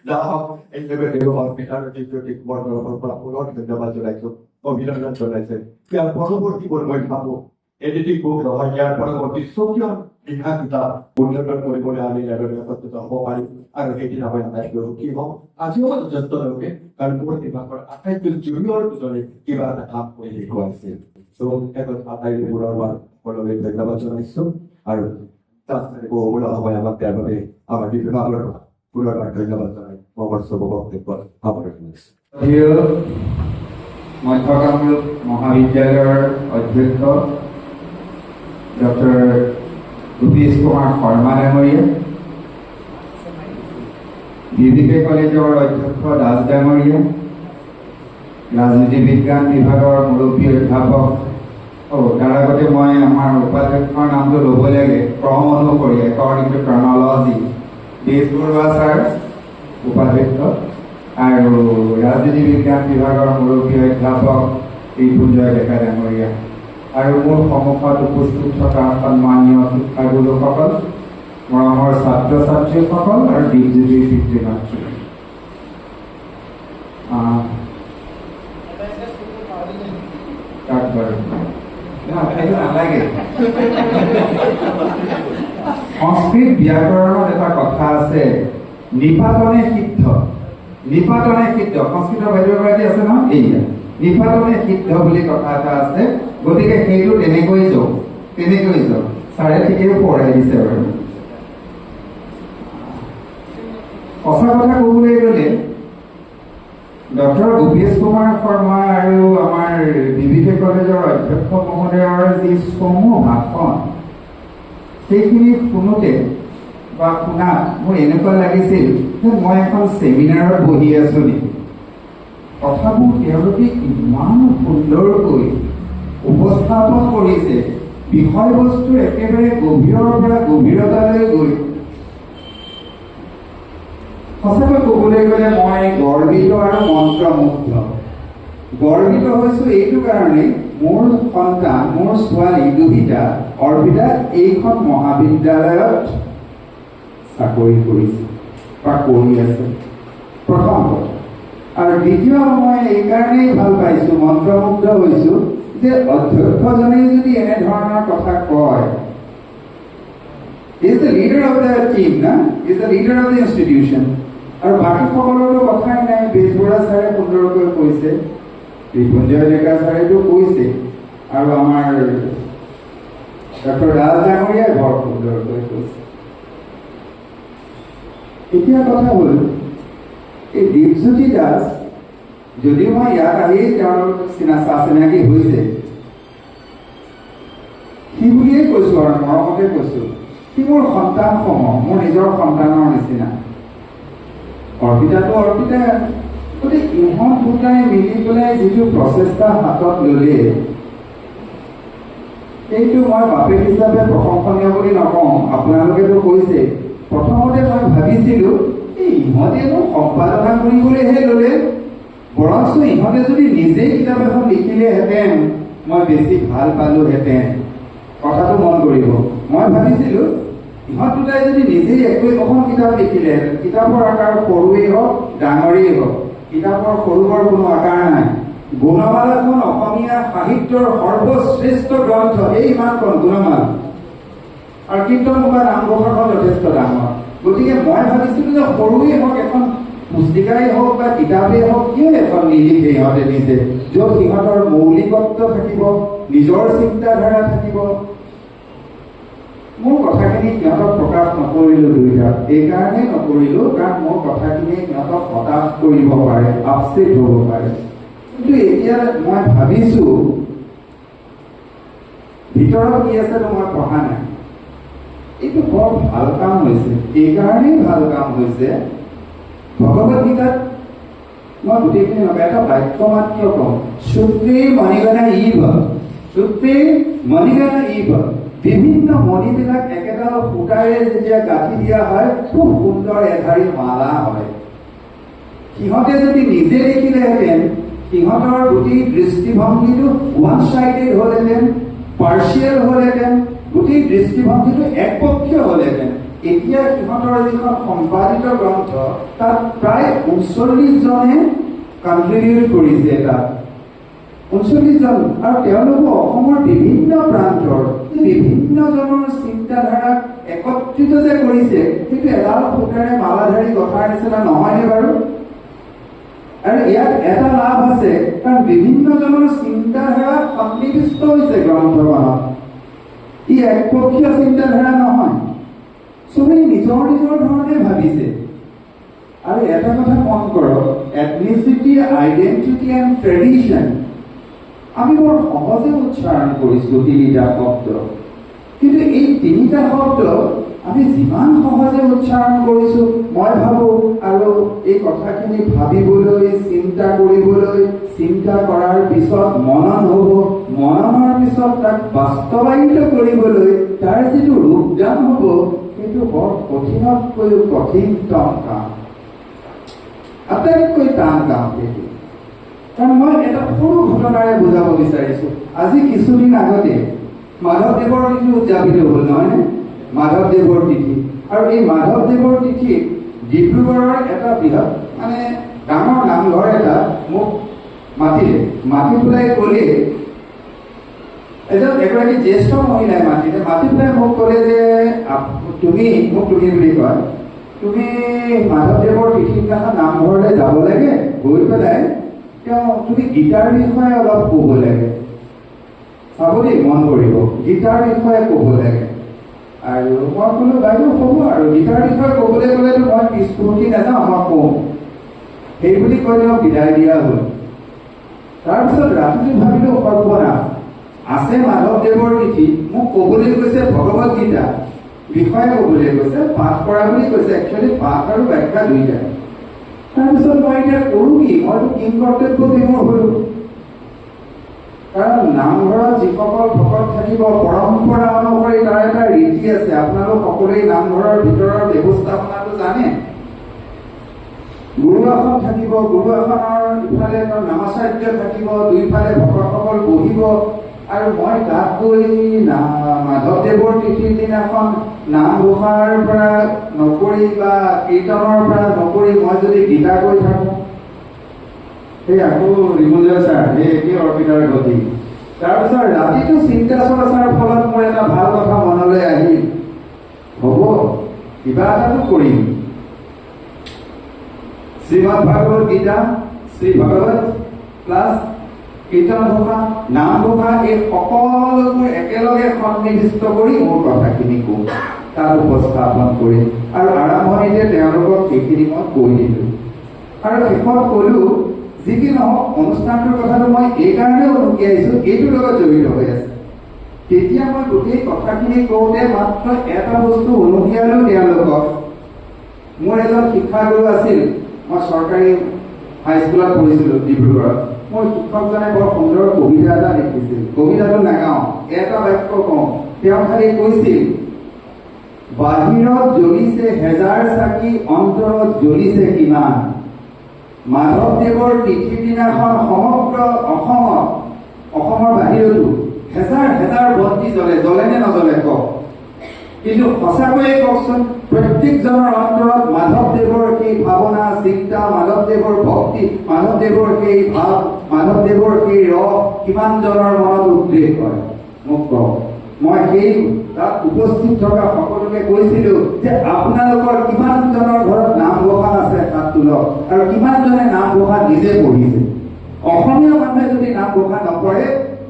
যা হওক, এইভাবে অৰ্পিতা আৰু দীপজ্যোতিক মোৰ তৰফৰ পৰা পুনৰ ধন্যবাদ জনাইছোঁ, অভিনন্দন জনাইছে। ইয়াৰ পৰৱৰ্তী মই ভাবোঁ এডিটিং বুক নহয়, ইয়াৰ পৰৱৰ্তী স্বকীয় লিখা কিতাপ উন্নত কৰিবলৈ আমি একত্ৰিত হ'ব পাৰিম আৰু সেইদিনা মই আটাইতকৈ সুখী হ'ম। আজিও যথেষ্ট লোকে, কাৰণ মোৰ বিভাগৰ আটাইতকৈ জুনিয়ৰ দুজনে কিবা এটা কাম কৰি দেখুৱাইছিল। চ' শেষত আটাইলৈ পুনৰবাৰ সকলোলৈ ধন্যবাদ জনাইছোঁ আৰু তাত বহুমূল সময় আমাক দিয়াৰ বাবে আমাৰ বিভাগৰ পৰা পুনৰবাৰ ধন্যবাদ জনাই মই মোৰ চব বক্তব্য সামৰণি মাৰিছোঁ। মধ্য কামৰূপ মহাবিদ্যালয়ৰ অধ্যক্ষ ডক্টৰ ৰূপেশ কুমাৰ শৰ্মা ডাঙৰীয়া, বি ভি কে কলেজৰ অধ্যক্ষ দাস ডাঙৰীয়া, ৰাজনীতি বিজ্ঞান বিভাগৰ মুৰব্বী অধ্যাপক, তাৰ আগতে মই আমাৰ উপাধ্যক্ষৰ নামটো ল'ব লাগে ক্ৰম অনুসৰি, according to chronology, Bezbaroa sir উপাধ্যক্ষ আৰু ৰাজনীতি বিজ্ঞান বিভাগৰ মুৰব্বী অধ্যাপক ৰিপুঞ্জয় ডেকা ডাঙৰীয়া আৰু মোৰ সন্মুখত উপস্থিত থকা সন্মানীয় শিক্ষাগুৰুসকল, মৰমৰ ছাত্ৰ ছাত্ৰীসকল আৰু দীপজ্যোতিৰ পিতৃ মাতৃ। নালাগে। সংস্কৃত ব্যাকৰণত এটা কথা আছে, নিপাতনে সিদ্ধ। নিপাতনে সিদ্ধ, সংস্কৃতৰ বাইদেউ এগৰাকী আছে নহয়, এইয়া নিপাতনে সিদ্ধ বুলি কথা এটা আছে। গতিকে সেইটো তেনেকৈ যাওক, তেনেকৈ যাওক। ছাৰে ঠিকেই পঢ়াই দিছে বাৰু। সঁচা কথা ক'বলৈ গ'লে ডক্টৰ গোপেশ কুমাৰ শৰ্মা আৰু আমাৰ বি ভি কে কলেজৰ অধ্যক্ষ মহোদয়ৰ যি চমু ভাষণ, সেইখিনি শুনোতে বা শুনাত মোৰ এনেকুৱা লাগিছিল যে মই এখন চেমিনাৰত বহি আছো নেকি। কথাবোৰ তেওঁলোকে ইমান সুন্দৰকৈ উপস্থাপন কৰিছে, বিষয়বস্তুৰ একেবাৰে গভীৰৰ পৰা গভীৰতালৈ গৈ সঁচাকৈ ক'বলৈ গ'লে মই গৰ্বিত আৰু মন্ত্ৰমুগ্ধ। গৰ্বিত হৈছো এইটো কাৰণেই, মোৰ সন্তান, মোৰ ছোৱালী দুহিতা অৰ্পিতা এইখন মহাবিদ্যালয়ত চাকৰি কৰিছে বা কৰি আছে, প্ৰথম কথা। আৰু দ্বিতীয়, মই এইকাৰণেই ভাল পাইছো, মন্ত্ৰমুগ্ধ হৈছো যে অধ্যক্ষজনে যদি এনেধৰণৰ কথা কয়, is the leader of the team, না, is the leader of the institution. আৰু বাকীসকলৰতো কথাই নাই, বেজবৰুৱা ছাৰে সুন্দৰকৈ কৈছে, ৰিপুঞ্জয় ডেকা ছাৰেতো কৈছে, আৰু আমাৰ ডক্টৰ ৰাজ ডাঙৰীয়াই বৰ সুন্দৰকৈ কৈছে। এতিয়া কথা হ'ল, এই দীপজ্যোতি দাস, যদিও মই ইয়াত আহি তেওঁৰ চা চিনাকি হৈছে, সি বুলিয়েই কৈছো আৰু মৰমতে কৈছো, সি মোৰ সন্তানসম, মোৰ নিজৰ সন্তানৰ নিচিনা। অৰ্পিতাটো অৰ্পিতা। গতিকে ইহঁত দুটাই মিলি পেলাই যিটো প্ৰচেষ্টা হাতত ল'লে, সেইটো মই বাপেক হিচাপে প্ৰশংসনীয় বুলি নকওঁ, আপোনালোকেতো কৈছে। প্ৰথমতে মই ভাবিছিলো এই ইহঁতে মোক সম্পাদনা কৰিবলৈহে ল'লে, বৰঞ্চ ইহঁতে যদি নিজেই কিতাপ এখন লিখিলেহেঁতেন মই বেছি ভাল পালোহেঁতেন। কথাটো মন কৰিব, মই ভাবিছিলো ইহঁত দুটাই যদি নিজেই একো এখন কিতাপ লিখিলেহেঁতেন, কিতাপৰ আকাৰ সৰুৱেই হওক ডাঙৰেই হওক, কিতাপৰ সৰু বৰ কোনো আকাৰ নাই। গুণমালাখন অসমীয়া সাহিত্যৰ সৰ্বশ্ৰেষ্ঠ গ্ৰন্থ, এই ইমানখন গুণমালা, আৰু কীৰ্তন বা নামঘোষাখন যথেষ্ট ডাঙৰ। গতিকে মই ভাবিছিলো যে সৰুৱেই হওক, এখন পুস্তিকাই হওক বা কিতাপেই হওক, কিয় এখন নিলিখে ইহঁতে নিজে, য'ত সিহঁতৰ মৌলিকত্ব থাকিব, নিজৰ চিন্তাধাৰা থাকিব। মোৰ কথাখিনি সিহঁতক প্ৰকাশ নকৰিলো দুয়োটা, এইকাৰণেই নকৰিলো কাৰণ মোৰ কথাখিনিয়ে সিহঁতক হতাশ কৰিব পাৰে, আপছেট হ'ব পাৰে। কিন্তু এতিয়া মই ভাবিছো, ভিতৰত কি আছে মই পঢ়া নাই, এইটো বৰ ভাল কাম হৈছে। এইকাৰণেই ভাল কাম হৈছে, ভগৱত গীতাত মই গোটেইখিনি নকওঁ, এটা বাক্য মাত্ৰ কওঁ, সূত্ৰে মণিগণা ইভ, সূত্ৰে মণিগণা ইভ। বিভিন্ন মণিবিলাক একেডাল সূতাৰে যেতিয়া গাঁঠি দিয়া হয়, খুব সুন্দৰ এধাৰি মালা হয়। সিহঁতে যদি নিজে লিখিলেহেঁতেন, সিহঁতৰ গোটেই দৃষ্টিভংগীটো ওৱান চাইডেড হ'লহেঁতেন, পাৰ্চিয়েল হ'লহেঁতেন, গোটেই দৃষ্টিভংগীটো একপক্ষীয় হ'লহেঁতেন। এতিয়া সিহঁতৰ যিখন সম্পাদিত গ্ৰন্থ, তাত প্ৰায় 39 জনে কণ্ট্ৰিবিউট কৰিছে। তাত 39 জন, আৰু তেওঁলোকো অসমৰ বিভিন্ন প্ৰান্তৰ বিভিন্নজনৰ চিন্তাধাৰাক একত্ৰিত যে কৰিছে, সেইটো এডাল সূতাৰে মালাধাৰি গথাৰ নিচিনা নহয়নে বাৰু? আৰু ইয়াত এটা লাভ আছে, কাৰণ বিভিন্নজনৰ চিন্তাধাৰা সন্নিৱিষ্ট হৈছে গ্ৰন্থখনত। ই একপক্ষীয় চিন্তাধাৰা নহয়, চবেই নিজৰ নিজৰ ধৰণে ভাবিছে। আৰু এটা কথা মন কৰক, এথনিচিটি, আইডেণ্টিটি এণ্ড ট্ৰেডিশ্যন আমি বৰ সহজে উচ্চাৰণ কৰিছো তিনিটা শব্দ, কিন্তু এই তিনিটা শব্দ আমি যিমান সহজে উচ্চাৰণ কৰিছো, মই ভাবো আৰু এই কথাখিনি ভাবিবলৈ, চিন্তা কৰিবলৈ, চিন্তা কৰাৰ পিছত মনন হ'ব, মননৰ পিছত তাক বাস্তৱায়িত কৰিবলৈ তাৰ যিটো ৰূপদান হ'ব, সেইটো বৰ কঠিনতকৈও কঠিনতম কাম, আটাইতকৈ টান কাম সেইটো। কাৰণ মই এটা সৰু ঘটনাৰে বুজাব বিচাৰিছো। আজি কিছুদিন আগতে মাধৱদেৱৰ তিথি উদযাপিত হ'ল, নহয়নে? মাধৱদেৱৰ তিথি। আৰু এই মাধৱদেৱৰ তিথিত ডিব্ৰুগড়ৰ এটা বৃহৎ মানে ডাঙৰ নামঘৰ এটা মোক মাতিলে। মাতি পেলাই ক'লে, এগৰাকী জ্যেষ্ঠ মহিলাই মাতিলে, মাতি পেলাই মোক ক'লে যে তুমি মোক তুমি বুলি কয়, তুমি মাধৱদেৱৰ তিথিৰ দিনাখন নামঘৰলৈ যাব লাগে, গৈ পেলাই তেওঁ তুমি গীতাৰ বিষয়ে অলপ ক'ব লাগে। চাব দেই, মন কৰিব, গীতাৰ বিষয়ে ক'ব লাগে। আৰু মই ক'লো, বাইদেউ হ'ব, আৰু গীতাৰ বিষয়ে ক'বলৈ গ'লেতো মই পিছ হুঁহকি নাযাওঁ, মই কওঁ। সেই বুলি কৈ তেওঁ বিদায় দিয়া হ'ল। তাৰপিছত ৰাতিটো ভাবিলো, সৰ্বনাশ আছে, মাধৱদেৱৰ তিথি, মোক ক'বলৈ কৈছে ভগৱত গীতা বিষয়ে ক'বলৈ কৈছে, পাঠ কৰা বুলি কৈছে, একচুৱেলি পাঠ আৰু ব্যাখ্যা দুইটাই। তাৰপিছত মই এতিয়া কৰোঁ কি? মইতো কিং কৰ্তব্য বিমূঢ় হলো। কাৰণ নামঘৰত যিসকল ভকত থাকিব, পৰম্পৰা অনুসৰি তাৰ এটা ৰীতি আছে। আপোনালোক সকলোৱে নামঘৰৰ ভিতৰৰ ব্যৱস্থাপনাটো জানে। গুৰু আসন থাকিব, গুৰু আসনৰ ইফালে নামাচাৰ্য থাকিব, দুইফালে ভকতসকল বহিব। আৰু মই তাত গৈ মাধৱদেৱৰ তিথিৰ দিনাখন নামঘোষাৰ পৰা নকৰি বা কীৰ্তনৰ পৰা নকৰি মই যদি গীতা কৈ থাকোঁ, সেই আকৌ ৰিমুঞ্জয় ছাৰ, সেই একেই অৰ্পিতাৰ গতি। তাৰপিছত ৰাতিটো চিন্তা চৰ্চাৰ ফলত মোৰ এটা ভাল কথা মনলৈ আহিল, হ'ব কিবা এটাতো কৰিম। শ্ৰীমদ ভাগৱত গীতা, শ্ৰী ভাগৱত প্লাছ কীৰ্তন ঘোষা, নাম ঘোষা, এই সকলোবোৰ একেলগে সন্নিৱিষ্ট কৰি মোৰ কথাখিনি কওঁ, তাত উপস্থাপন কৰিম। আৰু আৰম্ভণিতে তেওঁলোকক সেইখিনি মই কৈ দিলোঁ। আৰু শেষত ক'লো, যি কি নহওক অনুষ্ঠানটোৰ কথাটো মই এইকাৰণেও উনুকিয়াইছোঁ, এইটোৰ লগত জড়িত হৈ আছে। তেতিয়া মই গোটেই কথাখিনি কওঁতে মাত্ৰ এটা বস্তু উনুকিয়ালো তেওঁলোকক। মোৰ এজন শিক্ষাগুৰু আছিল, মই চৰকাৰী হাইস্কুলত পঢ়িছিলোঁ ডিব্ৰুগড়ত। মোৰ শিক্ষকজনে বৰ সুন্দৰ কবিতা এটা লিখিছিল। কবিতাটো নাগাওঁ, এটা বাক্য কওঁ। তেওঁ খালি কৈছিল, বাহিৰত জ্বলিছে হেজাৰ চাকি, অন্তৰত জ্বলিছে কিমান। মাধৱদেৱৰ তিথিৰ দিনাখন সমগ্ৰ অসমত, অসমৰ বাহিৰতো হেজাৰ হেজাৰ বন্তি জ্বলে। জ্বলে নে নজ্বলে কওক? কিন্তু সঁচাকৈয়ে কওকচোন, প্ৰত্যেকজনৰ অন্তৰত মাধৱদেৱৰ সেই ভাৱনা, চিন্তা, মাধৱদেৱৰ ভক্তি, মাধৱদেৱৰ সেই ভাৱ, মাধৱদেৱৰ সেই ৰস কিমানজনৰ মনত উদ্ৰেক হয় মোক কওক? মই সেই তাত উপস্থিত থকা সকলোকে কৈছিলো যে আপোনালোকৰ কিমানজনৰ ঘৰত নামঘোষা আছে হাত তোলক, আৰু কিমানজনে নামঘোষা নিজে পঢ়িছে। অসমীয়া মানুহে যদি নামঘোষা নপঢ়ে,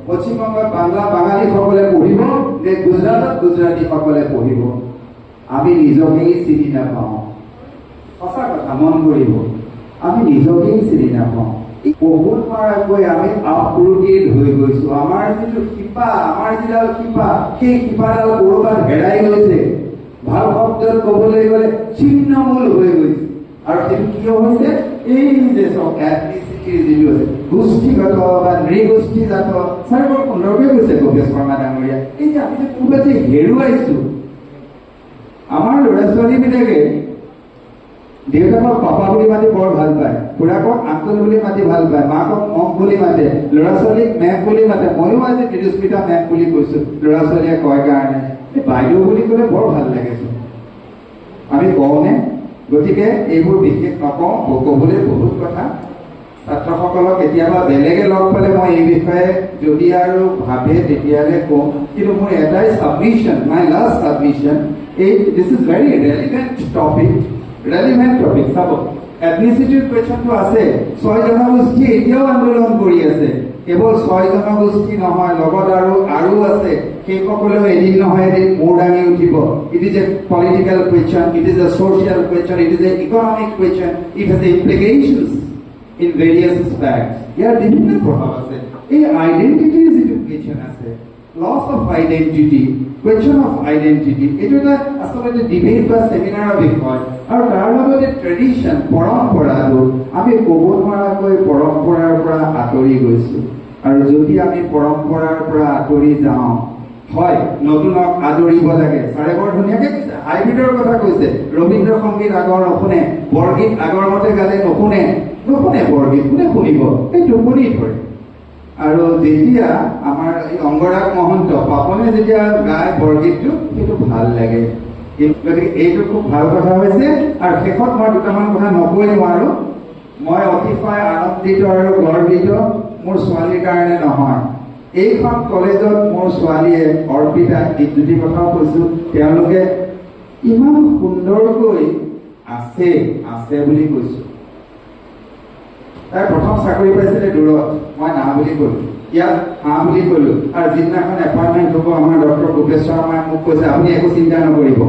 পশ্চিমবংগত বাংলা বাঙালীসকলে পঢ়িব নে গুজৰাটত গুজৰাটীসকলে পঢ়িব? আমি নিজকেই চিনি নাপাওঁ। সঁচা কথা, মন কৰিব, আমি নিজকেই চিনি নাপাওঁ। বহুত মাৰাকৈ আমি আপৰুটিত হৈ গৈছো। আমাৰ যিটো শিপা, আমাৰ যিডাল শিপা, সেই শিপাডাল ক'ৰবাত হেৰাই গৈছে। ভাল শব্দত ক'বলৈ গ'লে ছিন্নমূল হৈ গৈছে। আৰু সেইটো কিয় হৈছে? এই যে চব এথনিচিটিৰ যিটো আছে, গোষ্ঠীগত বা নৃগোষ্ঠীজাত, ছাৰ বৰ সুন্দৰকৈ কৈছে গভেশ শৰ্মা ডাঙৰীয়া, এই যে আমি যে ক'ৰবাত যে হেৰুৱাইছো। আমাৰ ল'ৰা ছোৱালীবিলাকে দেউতাকক পাপা বুলি মাতি বৰ ভাল পায়, খুৰাকক আংকল বুলি মাতি ভাল পায়, মাকক মম বুলি মাতে, ল'ৰা ছোৱালীক মেম বুলি মাতে। ময়ো আজি মৃদুস্মিতা মেম বুলি কৈছো ল'ৰা ছোৱালীয়ে কয় কাৰণে। বাইদেউ বুলি ক'লে বৰ ভাল লাগেচোন, আমি কওঁনে? গতিকে এইবোৰ বিশেষ নকওঁ, ক'বলৈ বহুত কথা। ছাত্ৰসকলক কেতিয়াবা বেলেগে লগ পালে মই এই বিষয়ে যদি আৰু ভাবে তেতিয়াহ'লে কওঁ, কিন্তু মোৰ এটাই ছাবমিশ্যন, মাই লাষ্ট ছাবমিশ্যন, এই this is very relevant topic, relevant topic. চাব, এথনিচিটিৰ কুৱেশ্যনটো আছে, 6 জনগোষ্ঠীয়ে এতিয়াও আন্দোলন কৰি আছে। কেৱল 6 জনগোষ্ঠী নহয়, লগত আৰু আছে, সেইসকলেও এদিন নহয় এদিন মূৰ দাঙি উঠিব। It is a political question, it is a social question, it is a economic question, it has implications in various aspects. ইয়াৰ বিভিন্ন প্ৰভাৱ আছে। এই আইডেণ্টিটিৰ যিটো কুৱেশ্যন আছে, loss of identity, question of identity, এইটো এটা আচলতে ডিবেট বা ছেমিনাৰৰ বিষয়। আৰু তাৰ লগতে ট্ৰেডিশ্যন, পৰম্পৰাটো আমি ক'ব নোৱাৰাকৈ পৰম্পৰাৰ পৰা আঁতৰি গৈছোঁ। আৰু যদি আমি পৰম্পৰাৰ পৰা আঁতৰি যাওঁ, হয় নতুনক আদৰিব লাগে। ছাৰে বৰ ধুনীয়াকৈ কৈছে, হাইব্ৰিডৰ কথা কৈছে। ৰবীন্দ্ৰ সংগীত আগৰ নুশুনে, বৰগীত আগৰ মতে গালে নুশুনে, নুশুনে বৰগীত কোনে শুনিব, এই টোপনি ধৰে। আৰু যেতিয়া আমাৰ এই অংগৰাগ মহন্ত পাপনে যেতিয়া গায় বৰগীতটো, সেইটো ভাল লাগে। গতিকে এইটো খুব ভাল কথা হৈছে। আৰু শেষত মই দুটামান কথা নকৈ নোৱাৰো। মই অতিশয় আনন্দিত আৰু গৰ্বিত, মোৰ ছোৱালীৰ কাৰণে নহয়, এইখন কলেজত মোৰ ছোৱালীয়ে অৰ্পিতা, দীপজ্যোতিৰ কথাও কৈছো, তেওঁলোকে ইমান সুন্দৰকৈ আছে আছে বুলি কৈছো। তাই প্ৰথম চাকৰি পাইছিলে দূৰত, মই না বুলি ক'লো, ইয়াত হা বুলি ক'লো। আৰু যিদিনাখন এপইণ্টমেণ্ট হ'ব, আমাৰ ডক্টৰ ভূপেশ শৰ্মাই মোক কৈছে, আপুনি একো চিন্তা নকৰিব,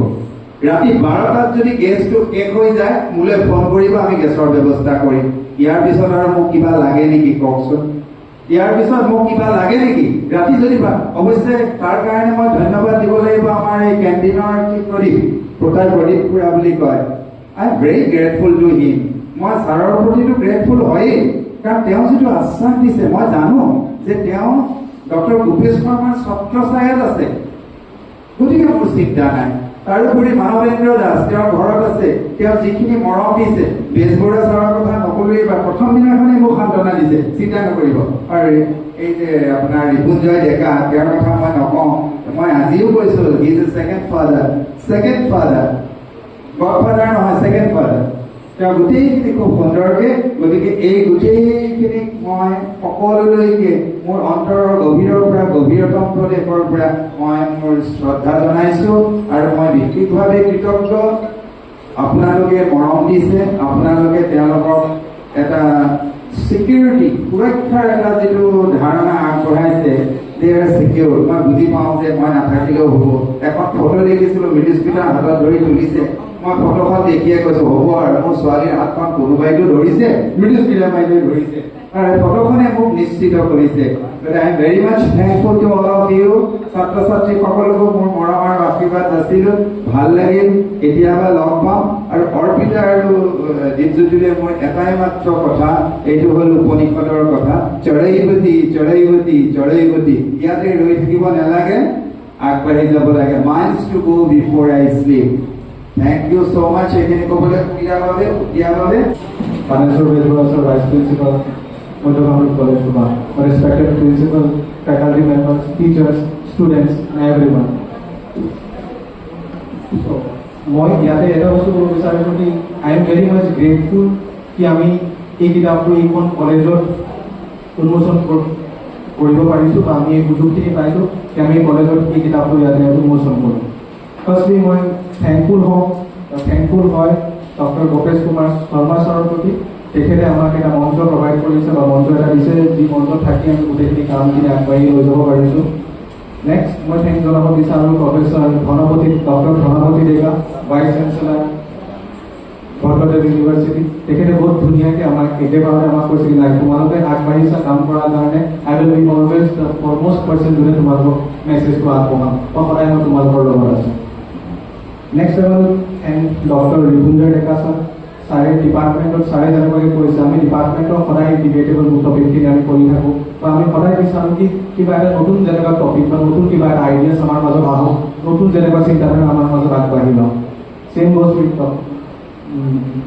ৰাতি 12টাত যদি গেছটো শেষ হৈ যায় মোলৈ ফোন কৰিব, আমি গেছৰ ব্যৱস্থা কৰিম। ইয়াৰ পিছত আৰু মোক কিবা লাগে নেকি কওকচোন? ইয়াৰ পিছত মোক কিবা লাগে নেকি? ৰাতি যদি, অৱশ্যে তাৰ কাৰণে মই ধন্যবাদ দিব লাগিব আমাৰ এই কেণ্টিনৰ কি প্ৰদীপ, প্ৰতাপ প্ৰদীপ খুৰা বুলি কয়। I am very grateful to him. মই ছাৰৰ প্ৰতিটো গ্ৰেটফুল হয়েই, কাৰণ তেওঁ যিটো আশ্বাস দিছে, মই জানো যে তেওঁ ডক্টৰ ভূপেশ শৰ্মাৰ ছত্ৰছায়াত আছে, গতিকে মোৰ চিন্তা নাই। তাৰোপৰি মানৱেন্দ্ৰ দাস তেওঁৰ ঘৰত আছে, তেওঁ যিখিনি মৰম দিছে, বেজবৰুৱা ছাৰৰ কথা নকলোৱেই বা প্ৰথম দিনাখনেই মোক সান্তনা দিছে, চিন্তা নকৰিব। আৰু এই যে আপোনাৰ ৰিপুঞ্জয় ডেকা, তেওঁৰ কথা মই নকওঁ, মই আজিও কৈছোঁ, he is a second father, second father, god father নহয়, ছেকেণ্ড ফাদাৰ। তেওঁ গোটেইখিনি খুব সুন্দৰকৈ, গতিকে এই গোটেইখিনিক মই সকলোলৈকে মোৰ অন্তৰৰ গভীৰৰ পৰা, গভীৰতম প্ৰদেশৰ পৰা মই মোৰ শ্ৰদ্ধা জনাইছোঁ। আৰু মই বিশেষভাৱে কৃতজ্ঞ, আপোনালোকে মৰম দিছে, আপোনালোকে তেওঁলোকক এটা চিকিউৰিটি, সুৰক্ষাৰ এটা যিটো ধাৰণা আগবঢ়াইছে, they are secure. মই বুজি পাওঁ যে মই নাথাকিলেও হ'ব। এখন ফটো দেখিছিলোঁ, মৃদুস্মিতাৰ হাতত ধৰি তুলিছে, মই ফটোখন দেখিয়ে কৈছো হ'ব আৰু মোৰ ছোৱালীৰ হাতখন কোনোবাইতো ধৰিছে, মৃদুস্মিতা বাইদেৱে ধৰিছে, আৰু ফটোখনে মোক নিশ্চিত কৰিছে। গতিকে I am very much thankful to all of you. ছাত্ৰ ছাত্ৰীসকলকো মোৰ মৰম আৰু আশীৰ্বাদ যাচিলোঁ। ভাল লাগিল, কেতিয়াবা লগ পাম। আৰু অৰ্পিতা আৰু দীপজ্যোতিলৈ মোৰ এটাই মাত্ৰ কথা, এইটো হ'ল উপনিষদৰ কথা, চৰাইৱতী চৰাইৱতী চৰাইৱতী। ইয়াতে ৰৈ থাকিব নালাগে, আগবাঢ়ি যাব লাগে। Minds to go before I sleep. Thank you so much এইখিনি ক'বলৈ সুবিধা বাবে দিয়াৰ বাবে। Baneswar Bezbaruah sir, vice principal, Madhya Kamrup college Dhuma, respected principal, faculty members, teachers, students and everyone. So, মই ইয়াতে এটা বস্তু ক'ব বিচাৰিছোঁ কি I am very much grateful কি আমি এই কিতাপটো এইখন কলেজত উন্মোচন কৰিব পাৰিছোঁ বা আমি এই সুযোগখিনি পাইছোঁ কি আমি কলেজত এই কিতাপটো ইয়াতে উন্মোচন কৰোঁ। ফাৰ্ষ্টলি মই থেংকফুল হয় ডক্টৰ গোপেশ কুমাৰ শৰ্মা ছাৰৰ প্ৰতি। তেখেতে আমাক এটা মঞ্চ প্ৰভাইড কৰিছে বা মঞ্চ এটা দিছে, যি মঞ্চত থাকি আমি গোটেইখিনি কামখিনি আগবাঢ়ি লৈ যাব পাৰিছোঁ। নেক্সট মই thank জনাব বিচাৰোঁ professor Dhanapati, doctor Dhanapati Deka, vice chancellor, Bhattadev university. তেখেতে বহুত ধুনীয়াকৈ আমাক একেবাৰতে আমাক কৈছে কি নাই, তোমালোকে আগবাঢ়িছা কাম কৰাৰ কাৰণে, I will be always the foremost person যোনে তোমালোকক মেছেজটো আগবঢ়াম বা সদায় মই তোমালোকৰ লগত আছোঁ। Next I will thank doctor Ripunjay Deka sir. ছাৰে ডিপাৰ্টমেণ্টত ছাৰে যেনেকুৱাকৈ কৈছে, আমি ডিপাৰ্টমেণ্টৰ সদায় ডিবেটেবল টপিকখিনি আমি কৰি থাকোঁ বা আমি সদায় বিচাৰোঁ কি কিবা এটা নতুন যেনেকুৱা টপিক বা নতুন কিবা এটা আইডিয়াছ আমাৰ মাজত আহক, নতুন যেনেকুৱা চিন্তাধাৰা আমাৰ মাজত আগবাঢ়ি লওক। Same goes with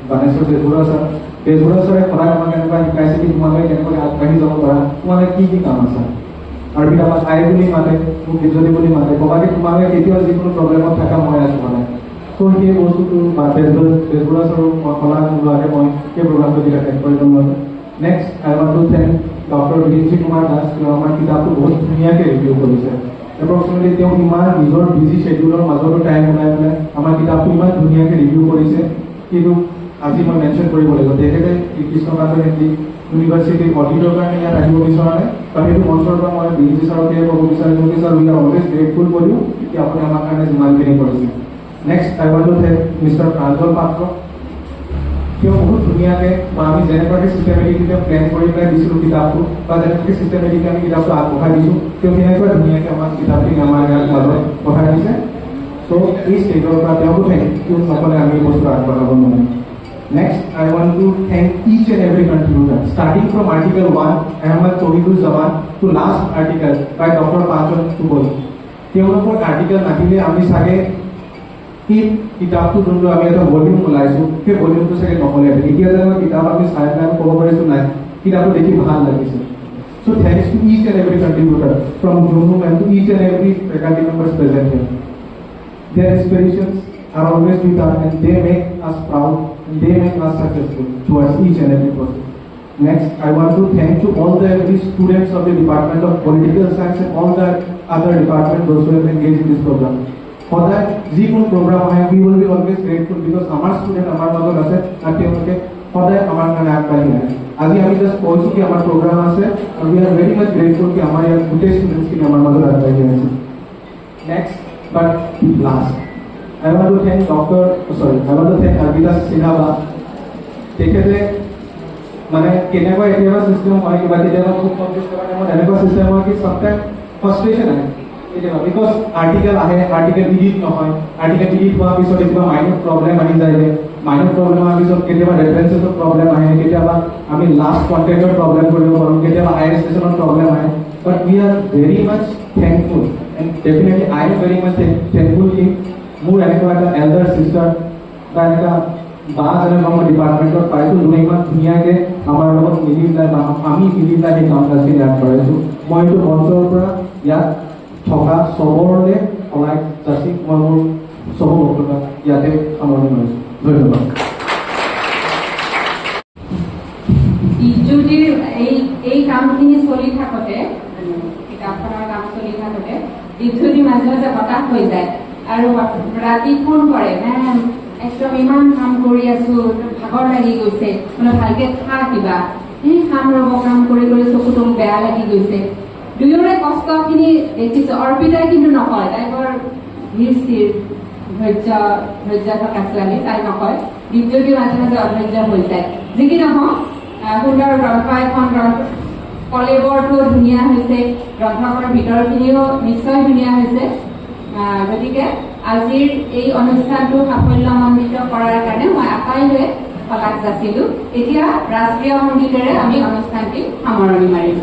Baneswar Bezbaruah sir. Bezbaruah ছাৰে সদায় আমাক এনেকুৱা শিকাইছে কি তোমালোকে কেনেকৈ আগবাঢ়ি যাব পাৰা, তোমালোকে কি কি কাম আছে। অৰ্পিতা আমাক আই বুলি মাতে, মোক বিজুলী বুলি মাতে, ক'বাকে তোমালোকে কেতিয়াও যিকোনো প্ৰব্লেমত থাকা মই আছোঁ মানে। চ' সেই বস্তুটো বা বেজবৰুৱা ছাৰৰ শলাগ নোলোৱাকৈ মই সেই প্ৰগ্ৰামটো কেতিয়াও শেষ কৰিব নোৱাৰোঁ। Next I want to thank doctor Birinchi Kumar Das. তেওঁ আমাৰ কিতাপটো বহুত ধুনীয়াকৈ ৰিভিউ কৰিছে। এপ্ৰক্সিমেটলি তেওঁ ইমান নিজৰ বিজি শ্বেডিউলৰ মাজতো টাইম ওলাই পেলাই আমাৰ কিতাপটো ইমান ধুনীয়াকৈ ৰিভিউ কৰিছে, কিন্তু আজি মই মেনশ্যন কৰিব লাগিব তেখেতে কৃষ্ণকান্ত সন্দিকৈ ইউনিভাৰ্চিটিৰ অডিটৰ কাৰণে ইয়াত আহিব বিচৰা নাই। বা সেইটো মঞ্চৰ পৰা মই বিৰিঞ্চি ছাৰকে ক'ব বিচাৰিছোঁ কি sir, we are always grateful for you কি আপুনি আমাৰ কাৰণে যিমানখিনি কৰিছে। Next I want to thank mister Pranjal Patra. তেওঁ বহুত ধুনীয়াকৈ বা আমি যেনেকুৱাকৈ চিষ্টেমেটিকলি তেওঁ প্লেন কৰি পেলাই দিছিলোঁ কিতাপটো বা যেনেকুৱাকৈ চিষ্টেমেটিকলি আমি কিতাপটো আগবঢ়াই দিছোঁ, তেওঁ সেনেকুৱা ধুনীয়াকৈ আমাক কিতাপখিনি আমাৰ ইয়াত মাজত পঠাই দিছে। চ' এই ষ্টেজৰ পৰা তেওঁকো thank you নক'লে আমি এই বস্তু আগবঢ়াব নোৱাৰিম। Next I want to thank each and every contributor, starting from article 1 Ahmed Tohidur Zaman to last article by doctor Panchan Tupul. তেওঁলোকৰ আৰ্টিকেল নাহিলে আমি চাগে এই কিতাপটো যোনটো আমি এটা ভলিউম ওলাইছোঁ সেই ভলিউমটো চাগে নহ'লেহেঁতেন। এতিয়া যেনিবা কিতাপ আমি চাই পেলাই আমি ক'ব পাৰিছোঁ নাই কিতাপটো দেখি ভাল লাগিছে। So thanks to each and every contributor from Junu ma'am to each and every faculty members present here. Their inspirations are always with us and they make us proud and they make us successful towards each and every process. Next, I want to thank to all the every students of the Department of Political Science and all the other departments those who have engaged in this program. সদায় যিকোনো programme আহে we will be always grateful because আমাৰ student আমাৰ মাজত আছে আৰু তেওঁলোকে সদায় আমাৰ কাৰণে আগবাঢ়ি আহে। আজি আমি জাষ্ট কৈছোঁ কি আমাৰ প্ৰগ্ৰাম আছে আৰু we are very much grateful কি আমাৰ ইয়াত গোটেই ষ্টুডেণ্টছখিনি আমাৰ মাজত আগবাঢ়ি আহিছে। Next but last, I want to thank I want to thank Arpita Sinha বা। তেখেতে মানে কেনেকুৱা কেতিয়াবা চিষ্টেম হয় কিবা কেতিয়াবা খুব কমপ্লিট কৰাৰ টাইমত এনেকুৱা চিষ্টেম হয় কি চামটাইম ফ্ৰাষ্ট্ৰেশ্যন আহে কেতিয়াবা, because article আহে, আৰ্টিকেল ইডিট নহয়, আৰ্টিকেল ইডিট হোৱাৰ পিছত কিবা মাইনৰ প্ৰব্লেম আহি যায়, মাইনৰ প্ৰব্লেম অহাৰ পিছত কেতিয়াবা ৰেফাৰেঞ্চেছৰ প্ৰব্লেম আহে, কেতিয়াবা আমি লাষ্ট কণ্টেণ্টৰ প্ৰব্লেম কৰিব পাৰোঁ, কেতিয়াবা I S ষ্টেচনৰ প্ৰব্লেম আহে। But we are very much thankful and definitely I am very much thankful কি মোৰ এনেকুৱা এটা এল্ডাৰ চিষ্টাৰ বা এনেকুৱা বা যেনেকুৱা মই ডিপাৰ্টমেণ্টত পাইছোঁ যোনে ইমান ধুনীয়াকৈ আমাৰ লগত মিলি পেলাই বা আমি মিলি পেলাই সেই কাম কাজখিনি আগবঢ়াইছোঁ। মই এইটো মঞ্চৰ পৰা ইয়াত থকা চবৰলৈ শলাগ যাচি মই মোৰ চব বক্তব্য ইয়াতে সামৰণি মাৰিছোঁ। ধন্যবাদ। দ্বীপজ্যোতিৰ এই কামখিনি চলি থাকোঁতে, কিতাপখনৰ কাম চলি থাকোঁতে দ্বীপজ্যোতি মাজে মাজে হতাশ হৈ যায় আৰু ৰাতি ফোন কৰে, মেম একদম ইমান কাম কৰি আছো, ভাগৰ লাগি গৈছে, মানে ভালকে খা কিবা, এই কাম ৰ'ব, কাম কৰি কৰি চকুটো বেয়া লাগি গৈছে। দুয়োৰে কষ্টখিনি দেখিছো। অৰ্পিতাই কিন্তু নকয়, তাই বৰ ধীৰ স্থিৰ ধৈৰ্য থকা ছোৱালী, তাই নকয়। দ্বীপজ্যোতি মাজে মাজে অধৈৰ্য হৈ যায়। যি কি নহওক, সুন্দৰ গ্ৰন্থ এখন, গ্ৰন্থ কলেবৰটো ধুনীয়া হৈছে, গ্ৰন্থখনৰ ভিতৰখিনিও নিশ্চয় ধুনীয়া হৈছে। গতিকে আজিৰ এই অনুষ্ঠানটো সাফল্যমণ্ডিত কৰাৰ কাৰণে মই আটাইলৈ শলাগ যাচিলো। এতিয়া ৰাষ্ট্ৰীয় সংগীতেৰে আমি অনুষ্ঠানটি সামৰণি মাৰিম।